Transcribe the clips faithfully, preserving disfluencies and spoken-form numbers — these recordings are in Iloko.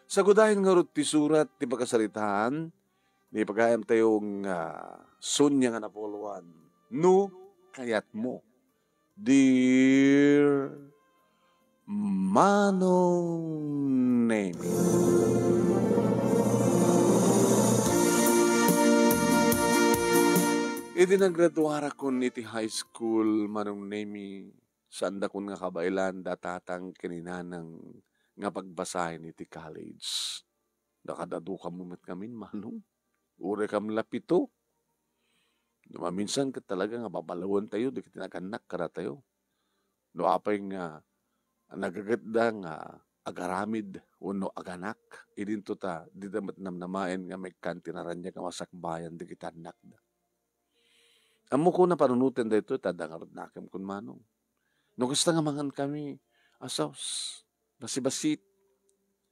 Sagudayen ngarud ti surat ti pakasaritaan, ni pagayam tayo nga Sonia nga napuluan. No kayatmo, dear Manong Nemi. Idi naggraduarakon iti high school, Manong Nemi, saandakon nga kabaelan da tatang ken ni nanang nga pagbasaen iti college. Nakadadukam met ngamin, Manong. Uray kam la pito. No maminsan ket talaga nga babalawen tayo, dagiti nagannak kadatayo. No apay nga nagagetda nga agaramid wenno aganak, idinto ta, dida met namnamaen nga maikkan ti naraniag nga masakbayan dagiti annakda. Ammok no panunoten daytoy, ta adda ngarud nakemkon, Manong. No kasta nga mangankami, asaws, basibasit.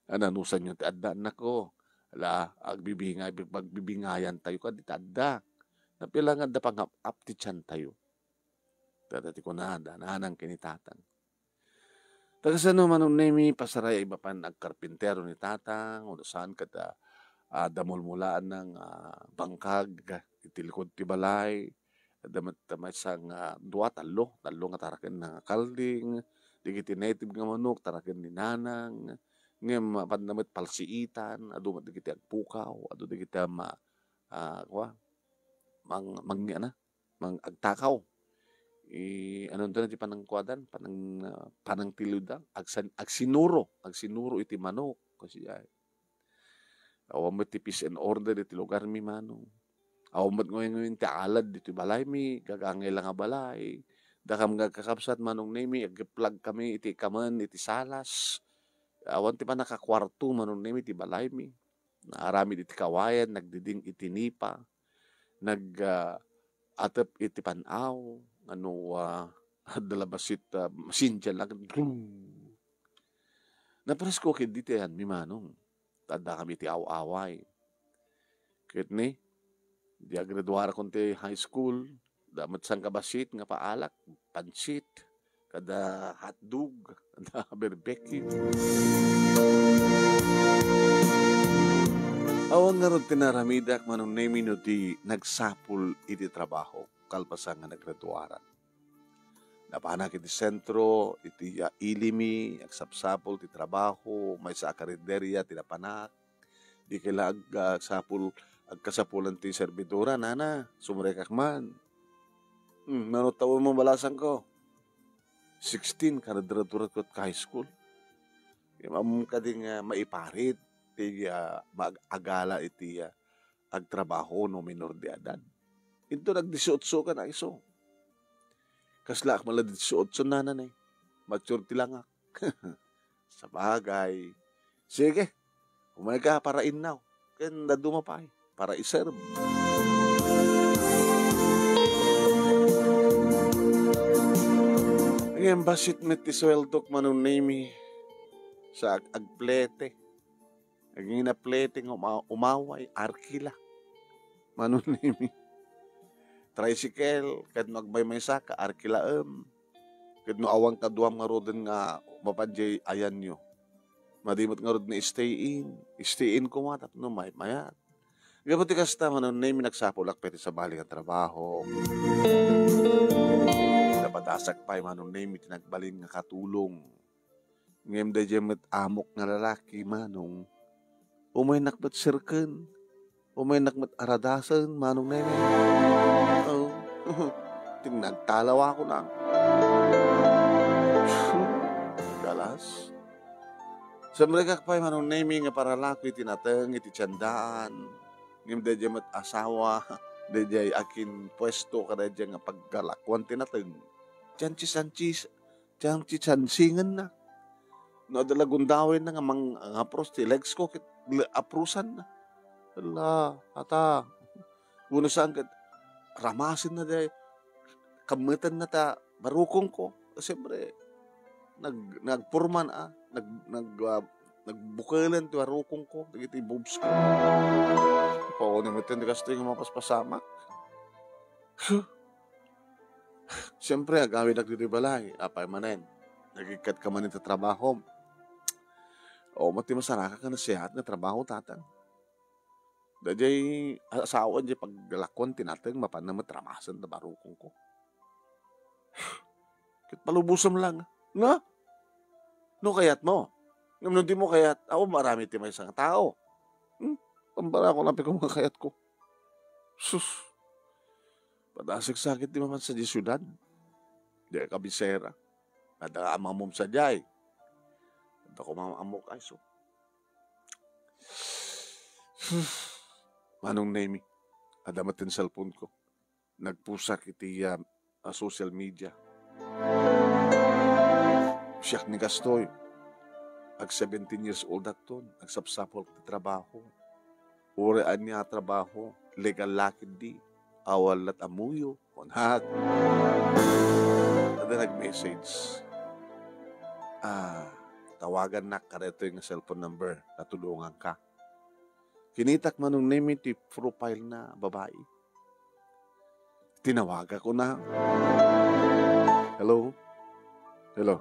A, nanusanyo ti adda, annakko. Ala, agbibingay, agbibingayan tayo kadi ti adda. Napila nga adda pangap-ap ti tian tayo. Dayta ti kunada, nanang ken ni tatang. Ta kasano, Manong Nemi, pasaray a ibapan agkarpintero ni tatang, wenno saan ket, ah, ah, damulmulaanna nga bangkag iti likod ti balay. Adda met maysa nga dua, tallo, tallo nga tarakenna nga kalding, dagiti native nga manok, taraken ni nanang, ngem apanna met palsiitan, adu met dagiti agpukaw, adu dagiti ama-, ah, kua, mang-, mangngana, mang-, agtakaw. I-, anonto na ti panangkuadan? Panang-, ah, panangtiludan? Agsan-, agsinuro, agsinuro iti manok, kasi ay. Awan met ti peace and order iti lugarmi, Manong. Awan met ngayon, ngayon ti alad ditoy balaymi, gagangay la nga balay. Dakam nga agkakabsat, Manong Nemi, aggeplagkami iti kaman, iti salas. Awan ti pannakakuarto, Manong Nemi, iti balaymi. Naaramid iti kawayan, nagdiding iti nipa, nag, ah, atep iti pan-aw, nga no, ah, adda la bassit, ah, masindian lang, brum! Napresko ket ditayan mi, Manong. Ta addakami iti aw-away. Ket ni, di agraduarakon ti high school, da met sangkabassit nga paalak, pansit, kada hotdog, kada barbecue. Awan ngarud ti naramidak, Manong Nemi, no di nagsapul iti trabaho, kalpasan nga nagraduarak. Napanak iti sentro, iti, ah, ilimi, agsapsapul ti trabaho, maysa a karinderya ti napanak. Di kay la ag-, agsapul, agkasapulan ti servidora, "Nana, sumrekak man." "Hmm, mano tawenmo, balasangko?" "Sixteen, kada graduaratko iti high school." Ngem ammom kadi nga maiparit ti, ah, mag-agala iti, ah, agtrabaho no minor de edad. Inton nag-dieciocho ka na isu. Kasla ak mala dieciocho, nana, ne. Mature ti langak. Sabagay. Sige, umayka para innaw. Ken dadduma pay, para iserb. Ngem bassit met ti sueldok, Manong Nemi, sa ag-, agplete. Aginginaplete nga uma-, umaway, arkila. Manong Nemi. Tricycle, ket no agmaymaysa ka, arkilaem. Ket no awan kaduam ngaruden nga mapan diay ayanyo, madi met ngarud nga stay in. Stay in koma tapno maymayat. Gapu ti kasta, Manong Nemi, nagsapulak pay ti sabali nga trabaho. Napadasak pay, Manong Nemi, ti nagbalin nga katulong. Ngem daydiay met amok nga lalaki, Manong. Umaynak met serken. Umaynak met aradasen, Manong Nemi. Oh, ti nagtalawakon. Galas. Sumrekak pay, Manong Nemi, nga paralako iti nateng iti tiandaan. Ngem daydiay met asawa, daydiay akinpuesto kadaydiay nga paggalakuan ti nateng. Chanchis-chanchis, chanchis-chansingenna. No adda la gundawayna nga mang-, nga apros ti legs ko, ket le-, aprosanna. Ala, ata. Wenno saan ket ramasenna diay, kammetenna ta barukongko. Siyempre, nag-, nagporman, ah, nag-, nag-, ah, nagbukelen ti barukongko, dagiti boobs ko. Pauni met ti kastoy nga mapaspasamak. Huh. Siyempre, agawidak ditoy balay. Apay manen? Nagikkat ka man iti trabaho. Awan met ti masarakan ken nasayaat nga trabaho, Tatang. Daydiay asawan, diay paggalakuan ti nateng, mapanna met ramasen ta barukongko. Ket palubosem lang. Nga? No kayatmo? Ngem no dimo kayat, awan maaramid ti maysa nga tao. Hmm? Tambara ko, apay, ko nga kayatko. Sus. Padasek sakit ti mapan sadiay siudad. Diay kabisera. Adda nga amamom sadiay. Adda koma ammok, ay, so. Manong Nemi, adda met ti cellphone ko. Nagpusak iti, ah, ah, social media. Siak ni kastoy. Ag seventeen years old akton, agsapsapulak ti trabaho. Uray ania a trabaho, legal la ketdi, awan la't ammoyo, kunak. Adda nag-message. Ah, tawagannak kadaytoy nga cellphone number, natulonganka. Kinitak, Manong Nemi, ti profile na babai. Tinawagak, kuna. Hello? Hello?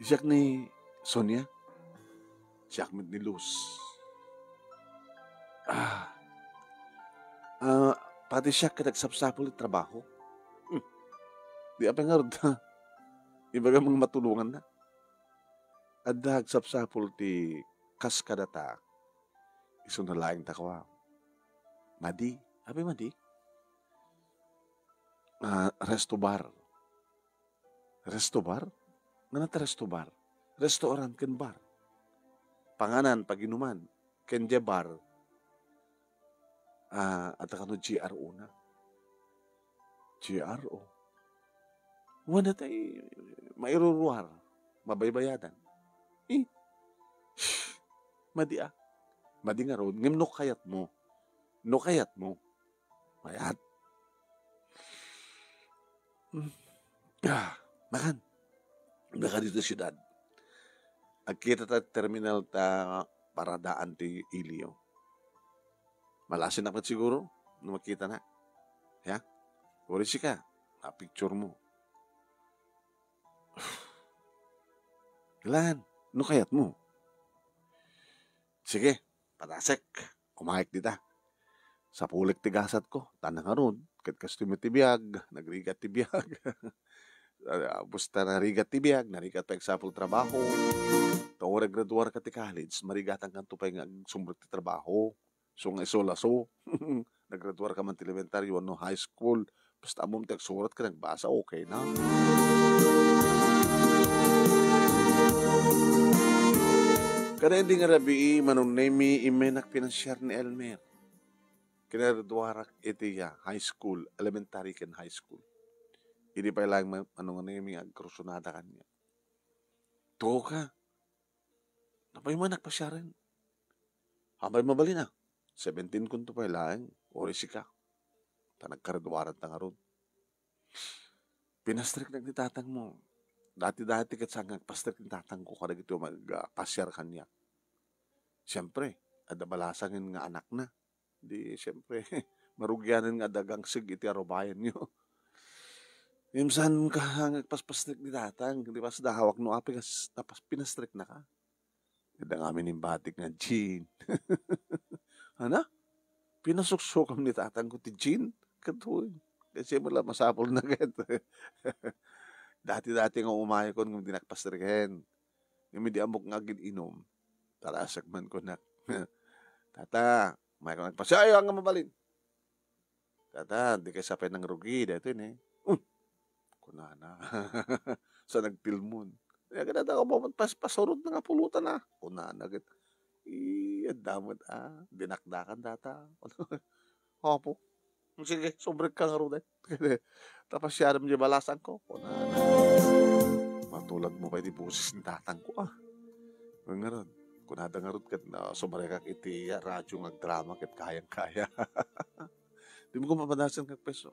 Siak ni Sonia? Siak met ni Luz. Ah. Ah, pati siak ket agsapsapul ti trabaho. Hmm. Di apay ngarud, ha? Ibagam nga matulongannak. Adda agsapsapul ti kas kadata. Isuna laeng ta kua. Madi. Apay madi? Ah, resto bar. Resto bar? Ngana ti resto bar? Restaurant ken bar. Panganan, paginuman, ken diay bar, ah, adda kano G R O na. G R O. Wen, tay mairuruar, mabaybayadan. Eh, madi a. Madi ngarud, ngem no kayatmo. No kayatmo. Mayat. Hmm. Ah, makan. Naka dito siyudad. Agkita ta terminal ta paradaan ti Ilio. Malasinak met siguro no makita na. Ya? Uri sika, na-picture mo. Lan, no kayat mo? Sige, padasek. Umayek dita. Sapulek ti gasat ko. Tana ngarud, ket kastoy met ti biag, nagrigat ti biag. Ah, basta narigat ti biag, narigat pay agsapul trabaho. Ta uray graduar ka ti college, marigatankanto pay nga agsumrek ti trabaho. So nga isu lasu. Naggraduar ka man ti elementaryo wenno high school. Basta ammom ti agsurat ken agbasa, okay na. Kada idi nga rabii, Manong Nemi, immenak pinasiar ni Elmer. Kinarduarak iti, ah, high school, elementary ken high school. Idi pay laeng ma-, Manong Nemi, agkursunada kaniak. Tuo ka. Napay man agpasiaren. Apay mabalin a? Seventeen kunto pay laeng, uri sika. Ta nagkaraduaran ta ngarud. Pinastreknak ni tatangmo. Dati-dati ket saan nga agpastrek ni tatangko kadagiti umag-, ah, pasiar kaniak. Siempre, adda balasangen nga anakna. Di, siempre, marugianen nga adda gangseg iti arubayanyo. Ngem saan ka nga agpaspastrek ni tatang, di pas dahawak no apay kas-, napas-, pinastreknaka. Adda ngamin imbatik nga Jean. Ana? Pinasuksukam ni tatangko ti Jean? Katoy. Kasi mo la masapul na ket. Dati-dati nga umayakon ngem di nakpastreken. Ngem idi ammok nga agin-inum, tarasek man kunak. Tata, umayakon agpasiar, ay, nga mabalin. Tata, dikay sa pay nangrugi daytoy ne. Um, kunana. Sa nagtilmon. Kaya kada ako mo, pas-, pasurot na nga pulutan, ah. Kunana, ket, "Ih, adda met, ah. Dinakdakan data." Apo. "Sige, subrek ka ngarud, eh." Ta pasiarem diay balasangko. Kunana. Matulad mo pay ti boses ni tatangko, ah. Ngarud, kunada ngarud ket na, sumrekak iti radyo nga agdrama ket kayang-kaya. Di mo ko mapadasan nga peso.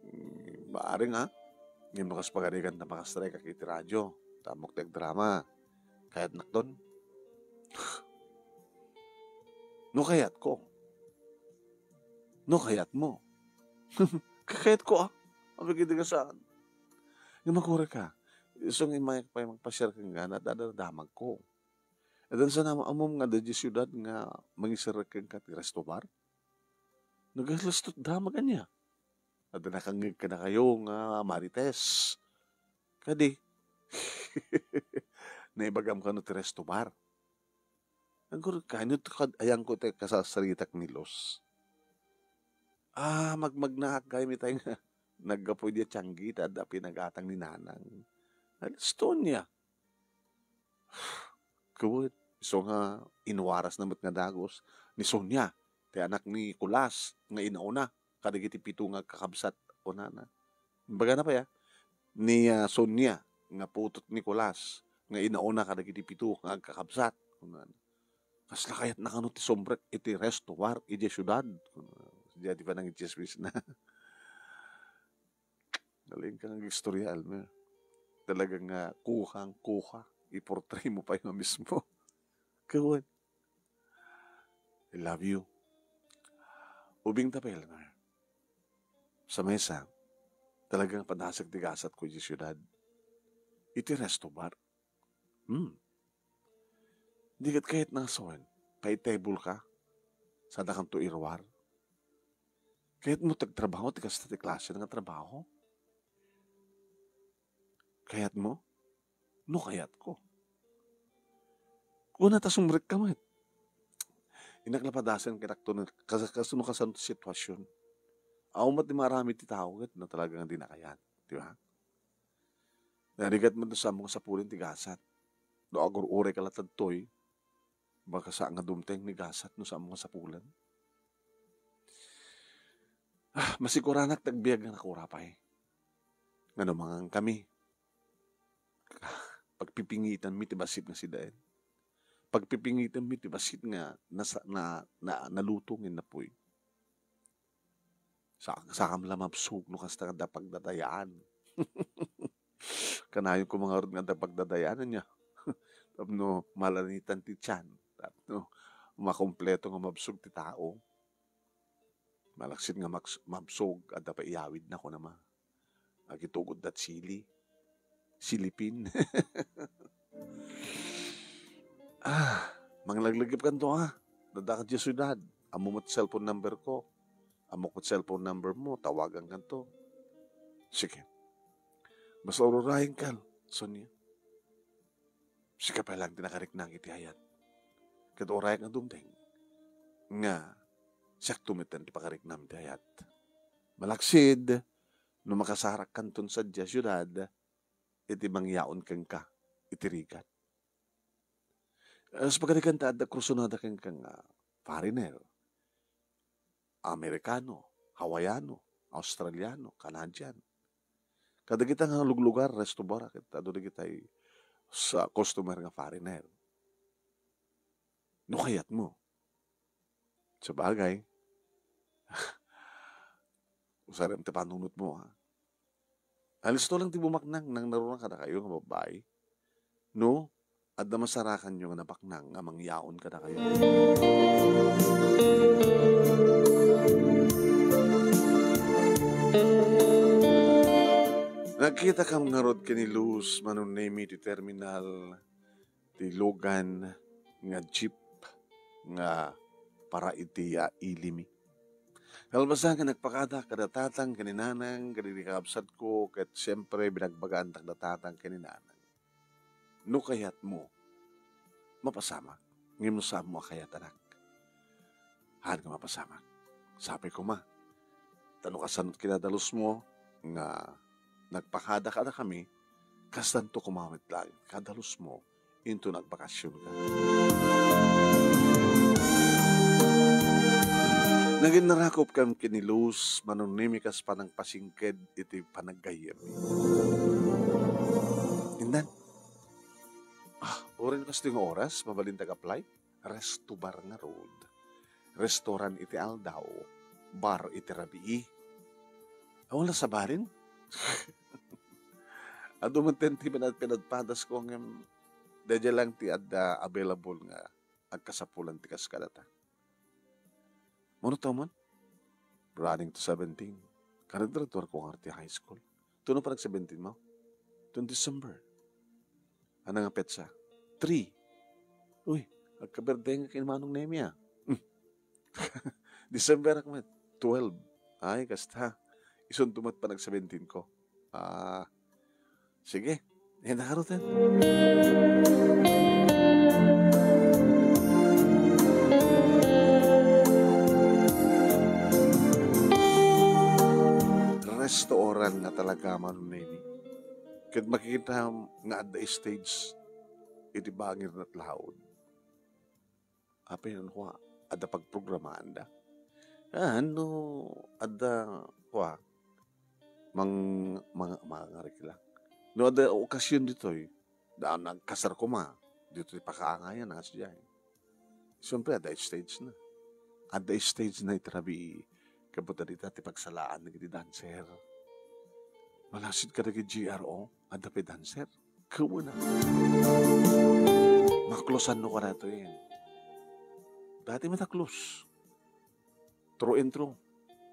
Mm, maaring, ah. Ngem no kas pagarigan ta makastrike ak iti radyo, ta ammok ti agdrama. Kayatnak ton? No kayatko. No kayatmo. Kakayatko, ah. Apay ket di nga saan. Ngem agurayka, Isu nga immay pay magpasiar kenka, nadadamagko. Ita sa ammom nga adda diay siudad nga mangiserrek kenka ti resto bar? Nagalastot damag ania. Adda nakangngeg kadakayo nga marites. Kadi, naibagam kano ti resto bar. Agurod ka, ania ti kad-, ayanko ti kasasaritak ni Luz. Ah, magmagnaak gayam itay nga naggapu idiay tianggi ta adda pinagatang ni Nanang. Ay, Estonia. Kuwet, isu nga inwarasna met nga dagus ni Sonia, ti anak ni Kulas, nga inauna kadagiti pito nga agkakabsat, kunana. Imbagana pay, ah, ni, ah, Sonia nga putot ni Kulas nga inauna kadagiti pito nga agkakabsat, kunana. Kasla kayatna kano ti sumrek iti resto bar idiay siudad, kunana. Diay ti panangitsismisna. Galing ka nga agistorya, Elmer. Talaga nga kuhang kuha. Iportray mo pa nga mismo. Kawan. I love you. Ubing ta pay, Elmer. Sa maysa, talaga nga padasek ti gasat ko idiay siudad. Iti resto bar. Hmm. Di ket kayat nga sawen, paitable ka. Sadakanto iruar. Kayat mo ti agtrabaho, ti kasta ti klase nga trabaho? Kayat mo? No, kayat ko. Kuna ta sumrek ka met. Innak la padasen ket akto no kas-, kas-, no kasano ti sitwasyon. Awan met ti maaramid ti tao ket no talaga nga di na kayat. Di ba? Narigat met no saan mo nga sapulen ti gasat. No agur-uray ka la tadtoy, baka saan nga dumteng ni gasat no saan mo nga sapulen. Ah, masiguranak ti agbiag nga nakura pay. Ngano mangan kami? Pagpipingitan mi ti bassit nga sidaen. Pagpipingitan mi ti bassit nga nasa-, na, na, naluto nga napuy. Sa-, saam la mabsog no kasta nga adda pagdadayaan. Kanayon ko mangarud nga adda pagdadayaan ania. Tapno malanitan ti tiyan. Tapno makompleto nga mabsog ti tao. Malaksid nga maks-, mabsog, adda pay iyawidna, kunana. Agitugod dat sili. Silipin. Ah, manglaglagipkanto, ah. Adda ka diay siudad. Ammom met cellphone number ko. Ammok met cellphone number mo. Tawagankanto. Sige. Basta ururayenka, Sonia. Sika pay laeng ti nakariknang iti ayat. Ket uray nga dumteng nga siakto metten ti pakariknam iti ayat. Malaksid no makasarakkanton sadiay a siudad iti mangyaon kenka iti rigat. Sa pagarigan ta adda kursunada kenka nga foreigner, Amerikano, Hawaiano, Australiano, Canadian. Kadagita nga luglugar, resto bar, ket adu dagitay sa customer nga foreigner. No kayat mo. Sabagay, usarem ti panunot mo, ha? Alisto lang ti bumaknang, nangnaruna kadakayo nga babbai. No, adda masarakanyo nga nabaknang nga mangyaon kadakayo. Nagkitakam ngarud ken ni Luz Manunemi ti terminal ti lugan nga jeep nga para iti, ah, ilimi. Kalpasan nga nagpakada kada tatang ken ni nanang, kadagiti kakabsatko, ket siempre, binagbagaantak da tatang ken ni nanang. No kayat mo, mapasamak. Ngem no saan mo a kayat, anak, haan nga mapasamak. Sapay koma, ta no kasano ti kinadalus mo nga nagpakada kadakami, kastanto koma met laeng kadalus mo inton agbakasyon ka. Nagin narakop kam ken ni Luz Manunemi kas panangpasingked iti panaggayyem. Indan, ah, uray no kastoy nga oras, mabalin ta apply? Resto bar ngarud. Restaurant iti aldaw, bar iti rabii. Awan la sabalin? Adu met ti pinad-, pinadpadasko ngem daydiay lang ti adda available nga agkasapulan ti kas kadata. Mano taw man? Running to seventeen. Kada graduar ko nga ti high school. Tuno pa nag seventeen mo? Twenty December. Ano nga petsa? Three. Uy, agka-birthday nga ken Manong Nemi, ah. December ak met, twelve. Ay, kasta. Isunto met panag-seventeen ko. Ah, sige. Eh, nakarutan. Resto oran nga talaga, Manong Nemi. Ket makikita nga adda stage iti bangir nga laud. Apay, ano kua, adda pagprogramaanda? Ah, no adda kua, mang-, mang-, mangarikla. No adda okasyon ditoy, daan nagkasar koma, ditoy pakaangayan, nga siya, eh. Siyempre, adda stage na. Adda stage na iti rabii, kabuta dita ti pagsalaan dagiti dancer. Malaksid kadagiti G R O, adda pay dancer. Kumuna. Maklosan no kara to yan. Dati mataklos. Through and through.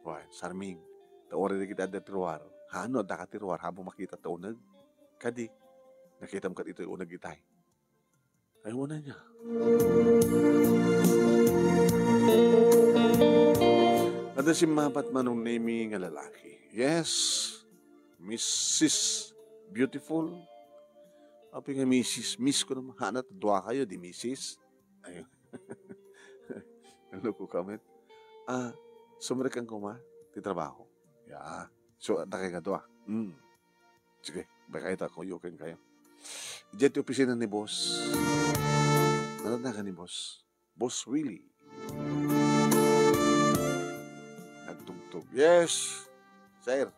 Why, sarming. Ta uray dagiti adda ti ruar. Hano, adda ka ti ruar, hamo makita ta uneg. Kadi, nakitam kat itoy uneg itay. Ay, wala niya. Adda simmapat Manong Nemi nga lalaki. Yes, Missus Beautiful. Apay nga Missus, Miss ko naman. Hanat, dua kayo, di Missus. Ayun. Naloko ka met. Ah, sumrek ang kuma, ti trabaho. Ya. So, adda kayo nga dua. Hmm. Sige, bay kayo ta, kuyo ken kayo. Diyan ti opisina ni boss. Ano na ka ni boss? Boss Willie. Nagtugtog. Yes, sir.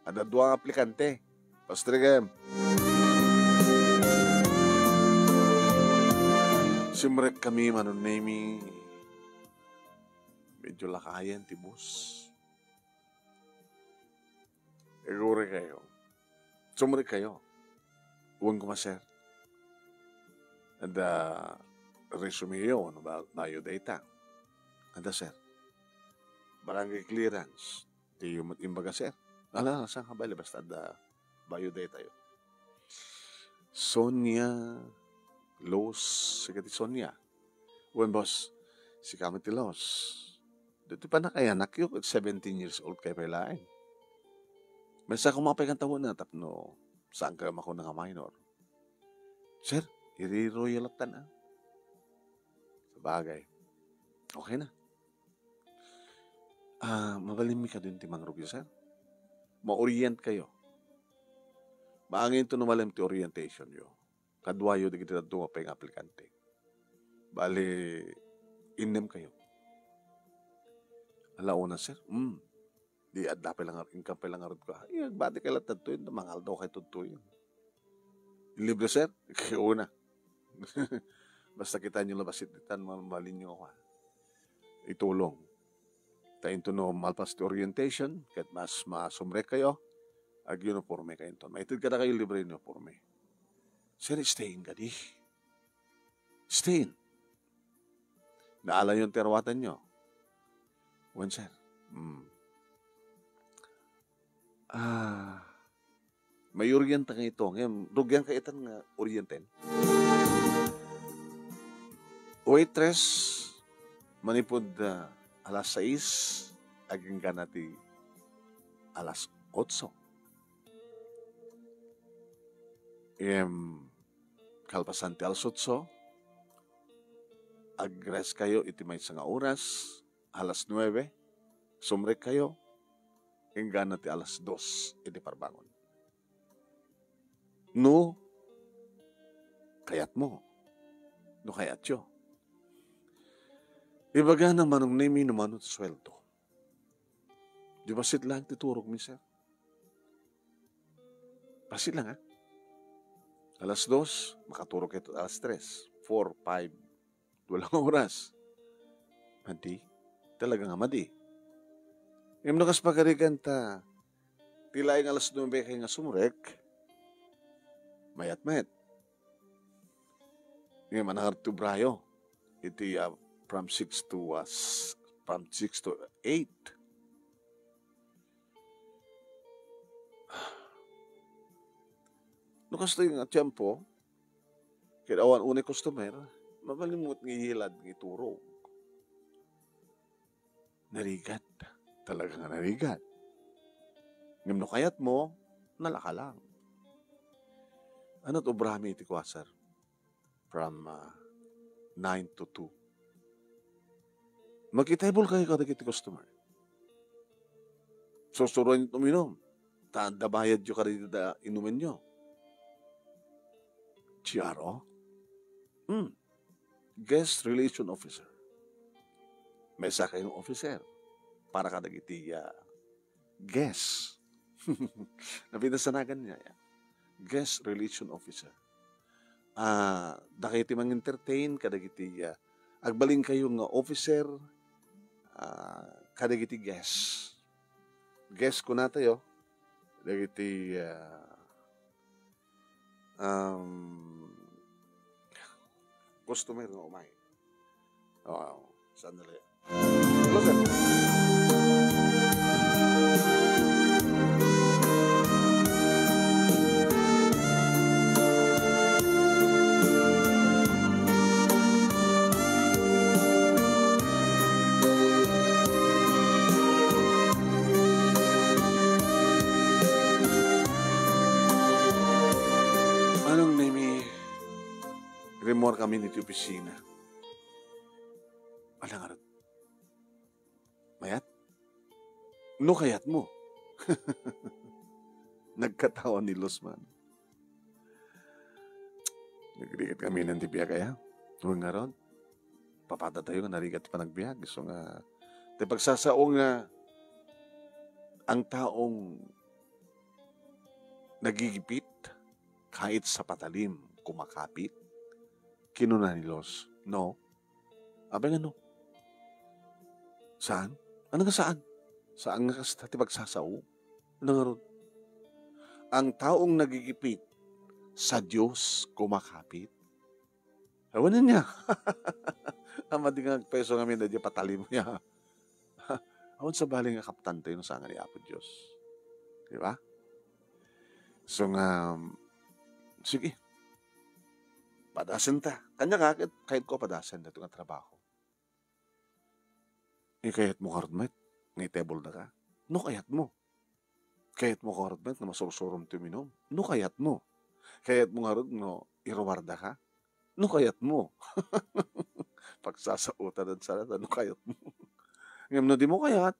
Adda dua nga aplikante. Pastrigem. Simrek kami, Manong Nemi. Medyo lakayan ti boss. Iguri kayo. Sumrek kayo. Wen kuma, sir. Adda resume yo, no, ba-, biodata. Adda, sir. Barangay clearance. Ti yu-, imbaga, sir. Ala, saan ka bali? Basta adda biodata yo. Sonia Los, sika ti Sonia. Wen, boss, sika met ti Los. Dito pa nakayanak yo, seventeen years old kayo pay laeng. Maysa ko mapay kan tawen na, tapno saan kayo makuna nga minor? Sir, iri royal at tan, ah. Sabagay. Okay na. Ah, mabalinmi kadin ti mangrugyo, sir? Ma-orient kayo. Maangin to no malem ti orientation yo. Kaduayo dagiti dadduma pay nga aplikante. Bali, innem kayo. Ala una, sir? Hmm. Di adda pay lang, inkan pay lang arud ka. Iya, agbati kay latta to, mangaldaw kay tudto yun. Libre, sir? Kay una. Basta kita nyo labas iti tan, malinyo ako, ha. Itulong. Ta into no malpas ti orientation, ket mas masumrek kayo, ag-uniforme kayo into. Maited kada kayo libre uniforme. Sir, stay in kadi. Stay in. Naalayon ti aruatan nyo. Wen, sir. Hmm. Ah, may orienta nga ito. Ngayon, rugyan ka itan nga orienten. Waitress, manipud, ah, alas sais, agingga na ti alas otso. Em, kalpasan ti alas otso, ag-rest kayo iti maysa nga oras, alas nuebe, sumrek kayo, inggana ti alas dos iti parbangon. No kayatmo, no kayatyo. Ibaga na Manong Nemi no mano ti sueldo. Di bassit lang ti turog mi, sir. Bassit lang, ha? Alas dos, makaturog kayo alas tres, four, five, dua lang oras. Madi. Talaga nga madi. Ngem no kas pagarigan ta, ti laeng alas nuebe kay nga sumrek, mayat met. Ngem, manangartubrayo iti, ah, from six to, ah, s-, from six to eight. No kastoy nga tiempo, Ket awan unay customer, mabalin met nga iyilad nga iturog. Narigat. Talaga nga narigat. Ngem no kayatmo, nalaka lang. Ano't obrami iti kua, sir? From, ah, nine to two. Makitable kayo kadagiti customer. Sursuroen uminom. Ta adda bayadyo kadagiti da inumenyo. G R O? Hmm. Guest Relation Officer. Maysa kayo nga officer para kadagiti, ah, guest. Napinasanagan niya, ya. Guest Relation Officer. Ah, dakayo ti mang-entertain kadagiti, ah, agbalin kayo nga officer, ah, kadagiti guest. Guest kunatayo, dagiti, ah, um, customer nga umay. Oo, sandali. Hello, sir. Manong Nemi, rimmuarkami iti opisina. Ala ngarud. Mayat? No kayatmo. Nagkatawa ni Luzman. Nagrigat kami ng ti biag, aya. Wen ngarud, papadatayo nga narigat ti panagbiag. Isu nga, ti pagsasao nga ang taong nagigipit, kahit sa patalim, kumakapit, kinuna ni Luz, no? Apay nga no? Saan? Ano nga saan? Saan nga kasta ti pagsasao? Ano nga ron? Ang taong nagigipit sa Diyos kumakapit. Awan niya. Amadi nga agpayso nga amin, di patalim niya. Awan sa bali nga kaptan tayo no saan nga ni Apo Diyos. Di ba? So nga, sige, padasen ta. Kanya ka, kahit, kahit ko padasen, dito nga trabaho. Eh, kayat mo karod met, nga itable da ka. No, kayat mo. Kayat mo karod met, nga masursurom ti uminom. No, kayat mo. Kayat mo karod, no, iruwarda ka. No, kayat mo. Pagsasaotan sa, no, kayat mo. Ngem no di mo kayat,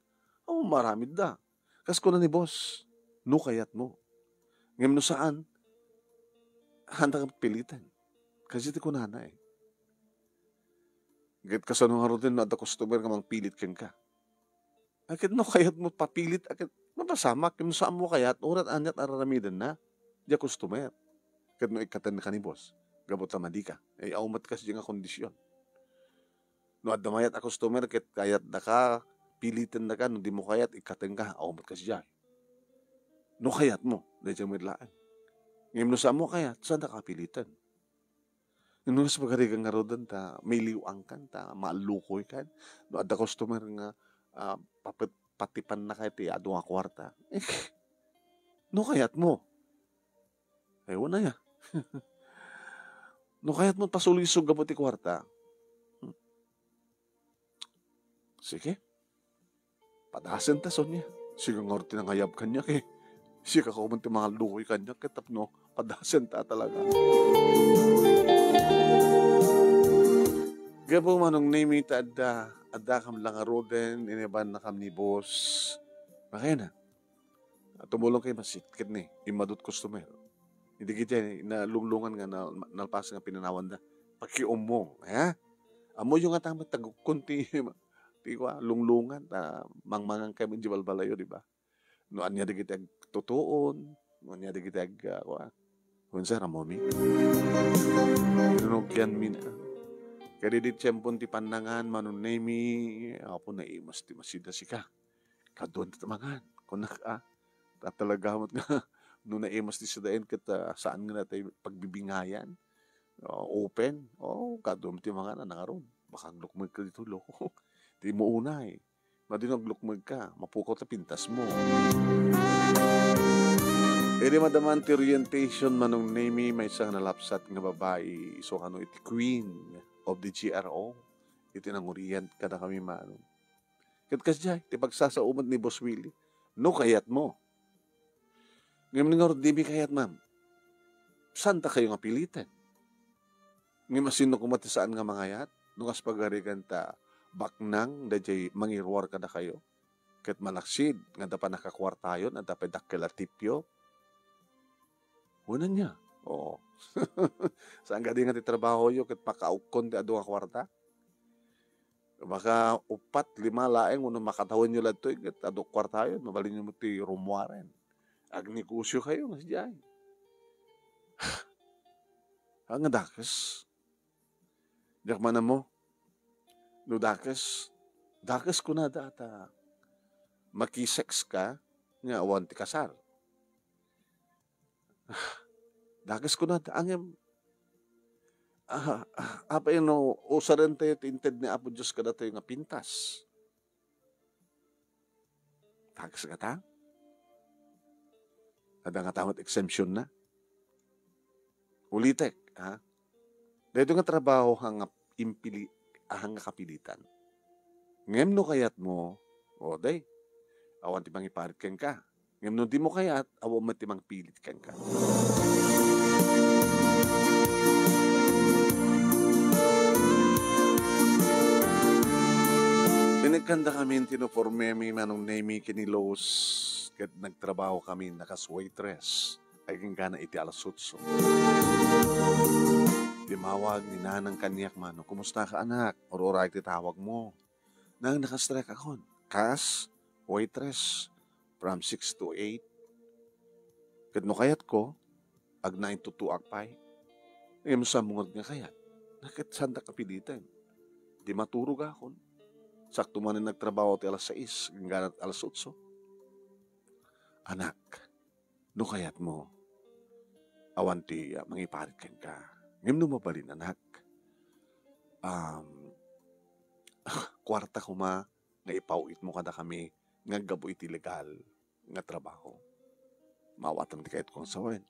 oh, maramid da. Kas kuna ni boss, no kayat mo. Ngem no saan, handa kang pilitan. Kasi ti kunana eh. Ket kasano nga ruten no adda customer nga mangpilit kenka? Aket no kayat mo papilit, aket mapasamak, ngem no saan mo kayat, urat aniat araramidenna, dia customer. Ket no ikkaten ka ni boss, gapu ta madi ka, ay, aumat kas dia nga kondisyon. No adda mayat a customer ket kayat daka, piliten daka, no di mo kayat, ikkaten ka, aw met kasdiay. No kayat mo, dayta met laeng. Ngem no saan mo kayat, saan daka piliten? No, mas pagarigan nga ruden ta, maliw-ang kan, ta, maallukoy kan. No adda customer nga, ah, papet-, patipan na kay ti adu nga kwarta. No kayat mo? Ay, wala ya. No kayat mo pasulisog gapu ti kwarta. Hmm. Sige. Padasen ta, Sonia. Sige nga ti nangayab kaniak eh. Sige ka man ti mangallukoy kaniak ket tapno padasen ta talaga. Gapu manong Nemi ta adda, adda kam lang a roden, iniban na kam ni boss. Makaya na. Tumulong kay masit ket ni, immadut customer. Idi giti nalunglungan nga na, nalpas nga pinanawanda. Pakiummong, ha? Ammoyo nga tama tagukkon ti, ti kua, lunglungan, ta mangmangan kami di balbalayo, di ba? No ania dagiti agtutuon, no ania dagiti ag, ah, kua. Kunsa, ramomi? Inunugian mi na. Kadi di tiyempon ti pannangan, manunemi, apo naimas ti masida sika. Kaduan ti mangan. Kunak, ah, ta talaga met nga, no naimas ti sidaen ket, ah, saan nga natay pagbibingayan. Ah, open. Oh, kaduan ti mangan, ah, nangaron. Baka aglukmeg ka dito, loko. Ti mo unay. Madi no aglukmeg ka, mapukaw ta pintas mo. Idi madaman ti orientation, Manong Nemi, maysa nga nalapsat nga babai, isu kano iti Queen of the G R O, iti nangorient kadakami, Manong. Ket kasdiay ti pagsasaomet ni Boss Willie, "No kayatmo." Ngem ngarud, dimi kayat, ma'am. Saanta kayo nga piliten? Ngem asino koma ti saan nga mangayat? No kas pagarigan ta baknang daydiay mangiruar kadakayo, ket malaksid nga adda pannakakuartayon, adda pay dakkel a tipyo. Wen ania? Oo. Saan kadi nga ti trabahoyo ket pakaukkon ti adu nga kuarta? Baka uppat, lima laeng wenno makatawenyo ladtoy ket adu kuartayon, mabalinyo met ti rummuaren. Agnegosio kayo nga sadiay. Haan nga dakes. Diak man ammo. No dakes, dakes kunada ta makisex ka nga awan ti kasar. Dakes kunada, ngem, ah, ah, apay no usaren tayo ti inted ni Apo Dios kadatayo nga pintas? Dakes kata? Adda ngata met exemption na. Ulitek, ha? Daytoy nga trabaho, haan nga impili-, haan nga kapilitan. Ngem no kayatmo, o, day, awan ti mangiparit kenka. Ngem no dimo kayat, awan met ti mangpilit kenka. Inikkanda kami ti uniforme mi, Manong Nemi, ken ni Los, ket nagtrabaho kami a kas waitress. Agingga na iti alas otso. Limawag ni nanang kaniak, Mano, "Kumusta ka, anak? Ur-uray ti tawag mo." Nang nakastrek akon, kas waitress, from six to eight. Ket no kayat ko, ag nine to two ak pay. Ngem saan mo nga kayat? Naket santa kapiliten. Di maturog akon. Sakto man nagtrabaho ti alas sais, agingga na alas otso. Anak, no kayatmo, awan ti, ah, mangiparit kenka. Ngem no mabalin, anak, um, kuarta koma nga ipaw-itmo kadakami nga aggapu iti legal nga trabaho. Maawatam ti kayatko nga sawen.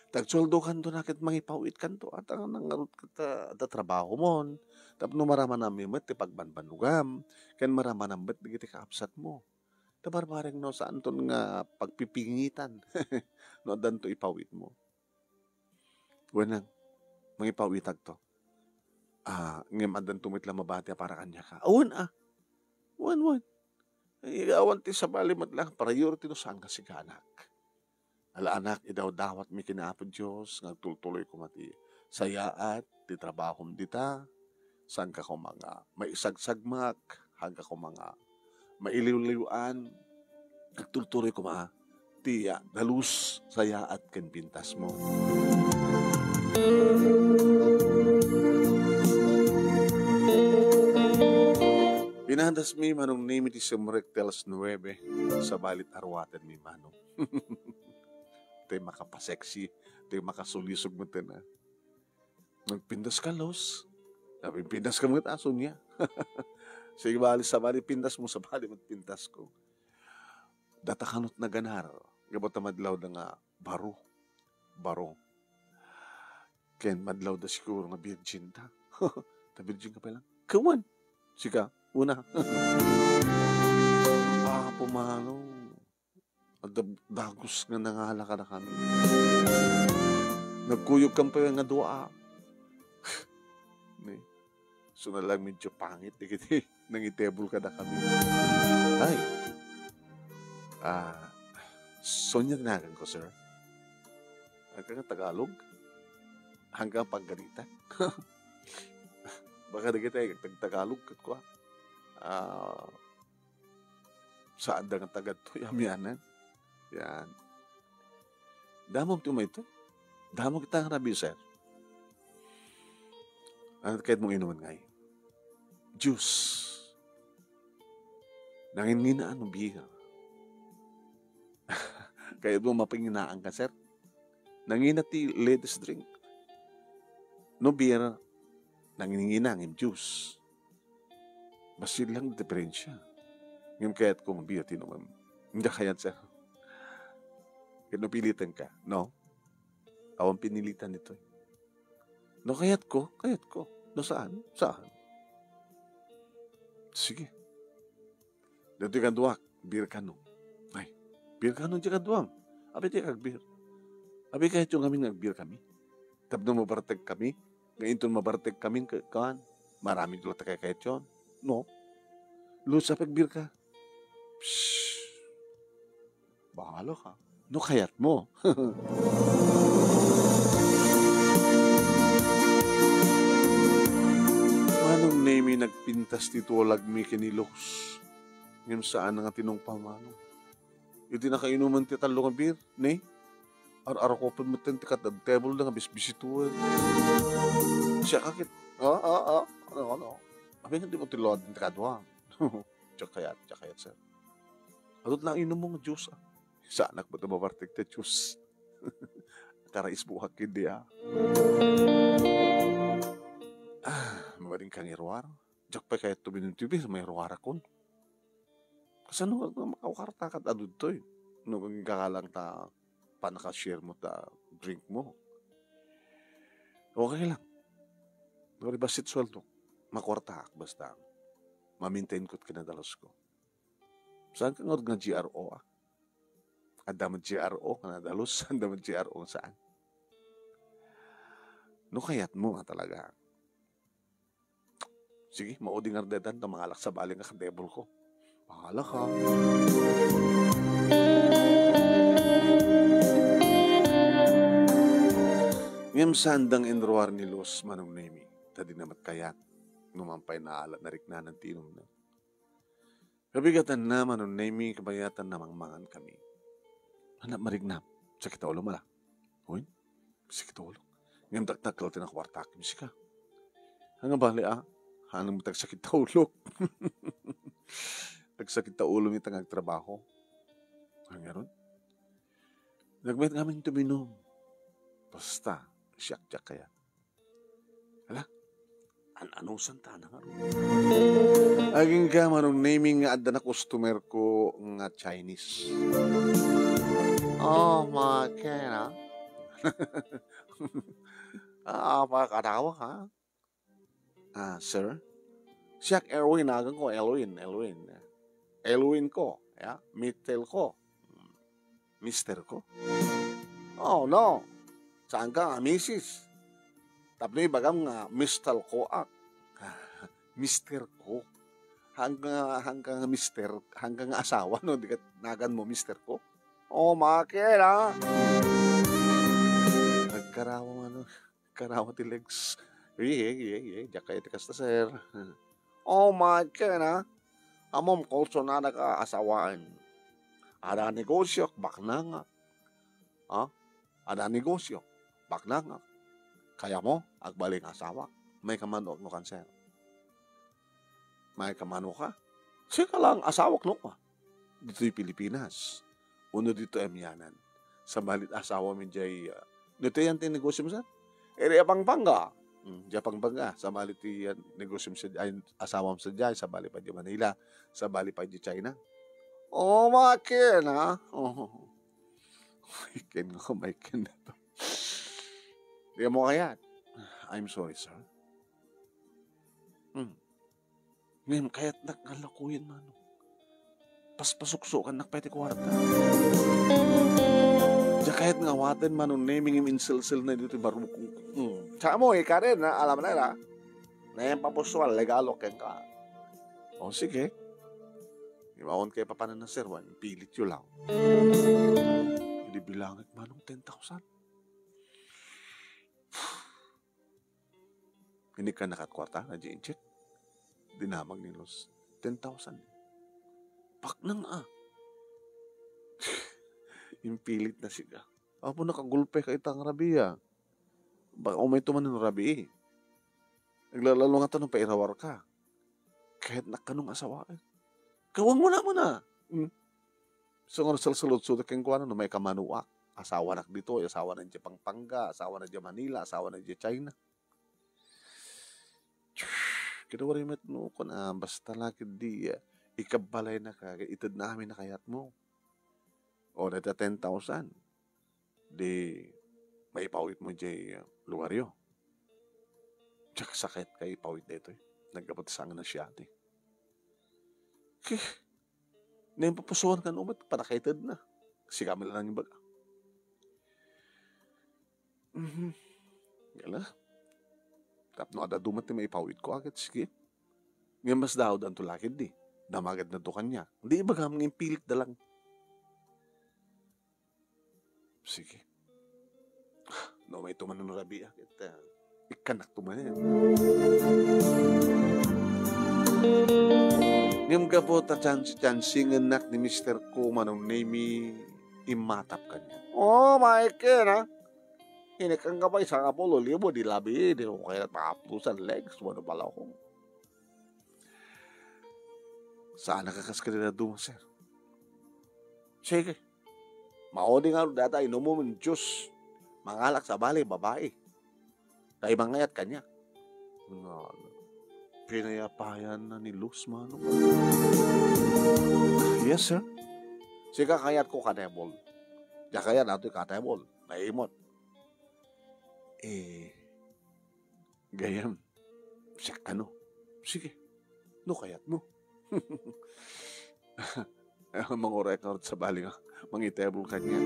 Tagsueldokanto na ket mangipaw-itkanto. Ata nga nangarud ket, ah, adda trabahomon. Tapno maramananmi met ti pagbanbannogam, ken maramanam met dagiti kaabsatmo. Ta barbareng no, saanton nga pagpipingitan no addanto ipaw-itmo. Wenang, mangipaw-itakto. Ah, ngem addanto met la mabati a para kaniaka. Wen, ah. Wen, wen. Ay, awan ti sabali met la, priority no saan nga sika, anak. Ala, anak, idawdawatmi ken Apo Dios nga agtultuloy koma ti sayaat ti trabahom dita. Saanka koma nga maisagsagmak, saanka koma nga mailiwliwan. Agtultuloy koma ti, ah, dalus, sayaat ken pintasmo. Pinadasmi, Manong Nemi, ti sumrek ti alas nuebe. Sabali ti aruatenmi, Manong. Ti makapasexy, ti makasulisog met na. Nagpintas ka, Los. Nagpintas ka met, aso niya. Sige, bali, sabali pintas mo, sabali met pintas ko. Data kanot naganar. Gapu ta madlaw da nga baro. Baro. Ken madlaw da siguro nga virgin ta. Ta virgin ka pa lang. Kawan. Sika, una. Apo Manong. Adda dagus nga nangala kadakami. Nagkuyog kan pay nga dua. Ni, so na lang medyo pangit dagiti nangitebol kadakami. Ay. Ah, Sonia ti nagan ko, sir. Agka nga Tagalog? Hanggang paggarita? Baka dagiti tag-Tagalog ket kua. Ah, Saan da nga tagadtoy, amianan. Yan. Damom ti umayto. Damo kita nga rabi, sir. Ano kayat mong inuman ngay? Juice. Nanginginaan no beer. Kayat mo mapinginaan ka, sir? Nangina ti ladies drink. No beer, nangingina ngem juice. Bassit lang diferensya. Ngem kayat ko nga beer ti inumem. Hindi kayat, sir. Ket no pilitenka, no? Awan pinilitan ditoy. No kayatko, kayatko. No saan, saan. Sige. Ditoy kaduak, beer kano. Ay, beer kano ti kaduam. Apay ti agbeer? Apay kayatyo ngamin nga agbeer kami? Tapno mabartek kami? Nga inton mabartek kami, ka-, kan? Marami ti latta kay kayatyon. No? Luz, apay agbeer ka? Psst. Bahala ka. No kayat mo. Manong Nemi nagpintas ti tulagmi ken ni Luz. Ngem saan nga tinungpal, Manong. Iti nakainuman ti tallo nga beer, ne? Ar-arkopen met ti kat-, table da nga bisbisituen. Siak a ket, ah, ah, ah, ano, ano? Apay nga di mo ti load ti kadua? Diak kayat, diak kayat, sir. Adut na inum mo nga juice, ah. Saanak met a mabartek ti juice. Karaisbuak ket di, ah. Ah, mabalin kang iruar. Diak pay kayat tuminintibir, mairuarakon. Kasano nga makawarta kat adudtoy? No, kung kakalang ta, panaka-share mo ta drink mo. Okay lang. Nuri bassit sueldo, makuwartaak basta ma-maintain ko ti kinadalusko. Saan ka ngarud nga G R O, ah? Adda met G R O nga nadalus, adda met G R O nga saan. No kayat mo nga talaga. Sige, maudi nga ardedan ta mangalak sabali nga kadebol ko. Bahala ka. Ngem saan dang inruar ni Luz, Manong Nemi, ta di na met kayat. Numan pay naalat nariknanan ti inumna. Kabigatanna, Manong Nemi, kabayatanna mangmangan kami. Anak, mariknam. Sakit a ulo mala. Uy, sakit a ulo. Ngem dakdakkel ti nakuwartak ken sika. Ania bali, ah? Haan met agsakit a ulo. Agsakit a ulo ita nga agtrabaho. Ngarud? Nagmayat ngamin tuminum. Basta, siak diak kayat. Hala, an-anusan ta na ngarud. Agingga, Manong Nemi, nga adda na customer ko nga Chinese. Oh, my God, ah. Ah, pakadawa ka. Ah, sir? Siak Erwin, nagan ko Elwin, Elwin. Elwin ko, ya, Mister ko. Mister ko? Oh, no. Saan ka nga misis? Tapno ibagam nga Mister ko, ah. Mister ko? Hangga, hangga nga mister, hangga nga asawa, no? Di ka nagan mo, Mister ko? Oh, makin, ah. Nagkarawa man, no? Karawa ti legs. Iye, iye, iye. Diak kayat ti kasta, sir. Oh, makin, ah. Ammom, kursunada ka asawaen. Ada negosyo, baknangak. Ha? Ada negosyo, baknangak. Kayam agbalin nga asawak. Maikam no kanser. Maikam ka? Sika lang asawak no ka. Ditoy Pilipinas. Uno ditoy amianan. Sabali ti asawam idiay, ah, ditoy yan ti negosyo mo, sir? Iri a Pampanga. Hmm, diay Pampanga. Sabali ti, ah, negosyo mo sa, ay, asawam sadiay. Sabali pay diay Manila. Sabali pay diay China. Oh, makin, ha? Oh. Makin nga, makin na to. Di mo kayat. I'm sorry, sir. Hmm. Ngem kayatnak nga lakuyen, Manong. Paspasuksokannak pay ti kuarta. Diak kayat nga awaten, Manong Nemi, ngem inselselna ditoy barukong. Hmm. Tsaka mo, ikarin, ha? Alam na, ha? Nayan papusuan, legalo, kenka. O, sige. Imaon kayo papanan ng serwan, pilit yo lang. Hindi bilangit, Manong, ten thousand. Hindi ka nakakwarta na G N check? Dinamag ni Luz. Ten thousand. Paknang, ah. Impilit na siya. Apo, nakagulpe ka itang rabiya. Baka umay tuman ng rabi, eh. Naglalalo nga tanong, pairawar ka. Kahit nakanong asawaen. Kawang mo na mo na. Hmm. So, nga salsalud-sud kenkuana, no, may kamanuak. Asawa na dito, asawa na diay Pampanga, asawa na diay Manila, asawa na diay China. Kada wari met no, kun, ah, basta laki di, ah, ikabbalay na ka, ited na amin na kayat mo. O, data ten thousand. di maipawidmo idiay lugaryo. Diak sa kayat nga ipawid daytoy. Naggapu ta saan nga nasiati. Keh, naimpupusuan kano met, panakaited na. Sika met laeng ibaga. Mhm. Gala. Tapno adda dumat ti maipawidko, aget, sige. Ngem mas daawdanto la ketdi. Damagadnanto kaniak. Di ibagam nga impilikda lang. Sige. No, may tumanon rabia, ket, ah, ikkannak tumanen. Ngem gapu ta chans-, chansingennak ni Mister Ko, Manong Nemy, immatap kaniak. Oh, Michael, ha? Inikkan ka pa isang apulo libo, di labi, di mo kaya makapusan legs, wano pala ako. Saan nakakas ka nila duma, sir? Sige. Maudi nga data inumom juice. Mangalak sa bali, babae. Kay mangayat kaniak. Nga, pinayapayan na ni Luz, mano. Yes, sir. Sika kayat ko katebol. Diak kayat ato katebol. Naimot. Eh, gayam. Siak kano. Sige. No kayatmo. Manguray ka rut sa bali nga mangitebol kaniak.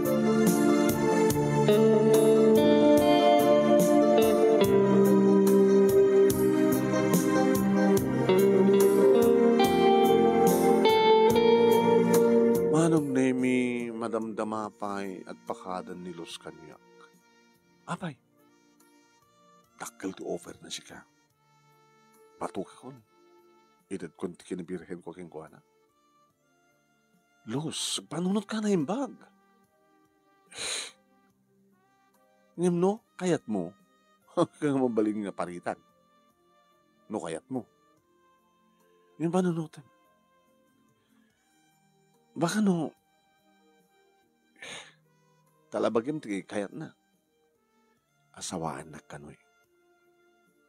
Manong Nemy, madamdama pay agpakadan ni Luz kaniak. Apay, dakkel ti offer na sika. Batokakon. Itedkon ti kinabirhenko kenkuana. Luz, agpanunot ka, naimbag. Ngem no, kayatmo, ka nga mabalin nga paritan. No kayatmo. Ngem panunotem. Baka no, talabagem ti kayatna. Asawaannak kanoy.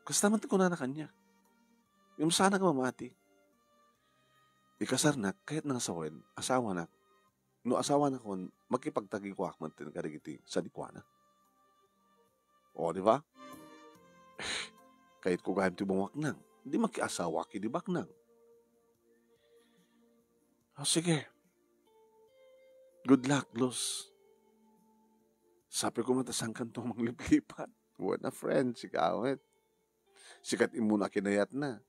Kasta man ti kunana kaniak. Ngem saanak mamati. Ikasarnak, kayatna nga sawen, asawanak. No asawanakon, makipagtagikuak man ten kadagiti sadikuana. O, di ba? Kayatko gayam ti bumabaknang. Di makiasawaak idi baknang. O, sige. Good luck, Luz. Sapay koma ta saankanto mangliplipat. Wen a friend, sika met. Sika ti immuna kinayatna.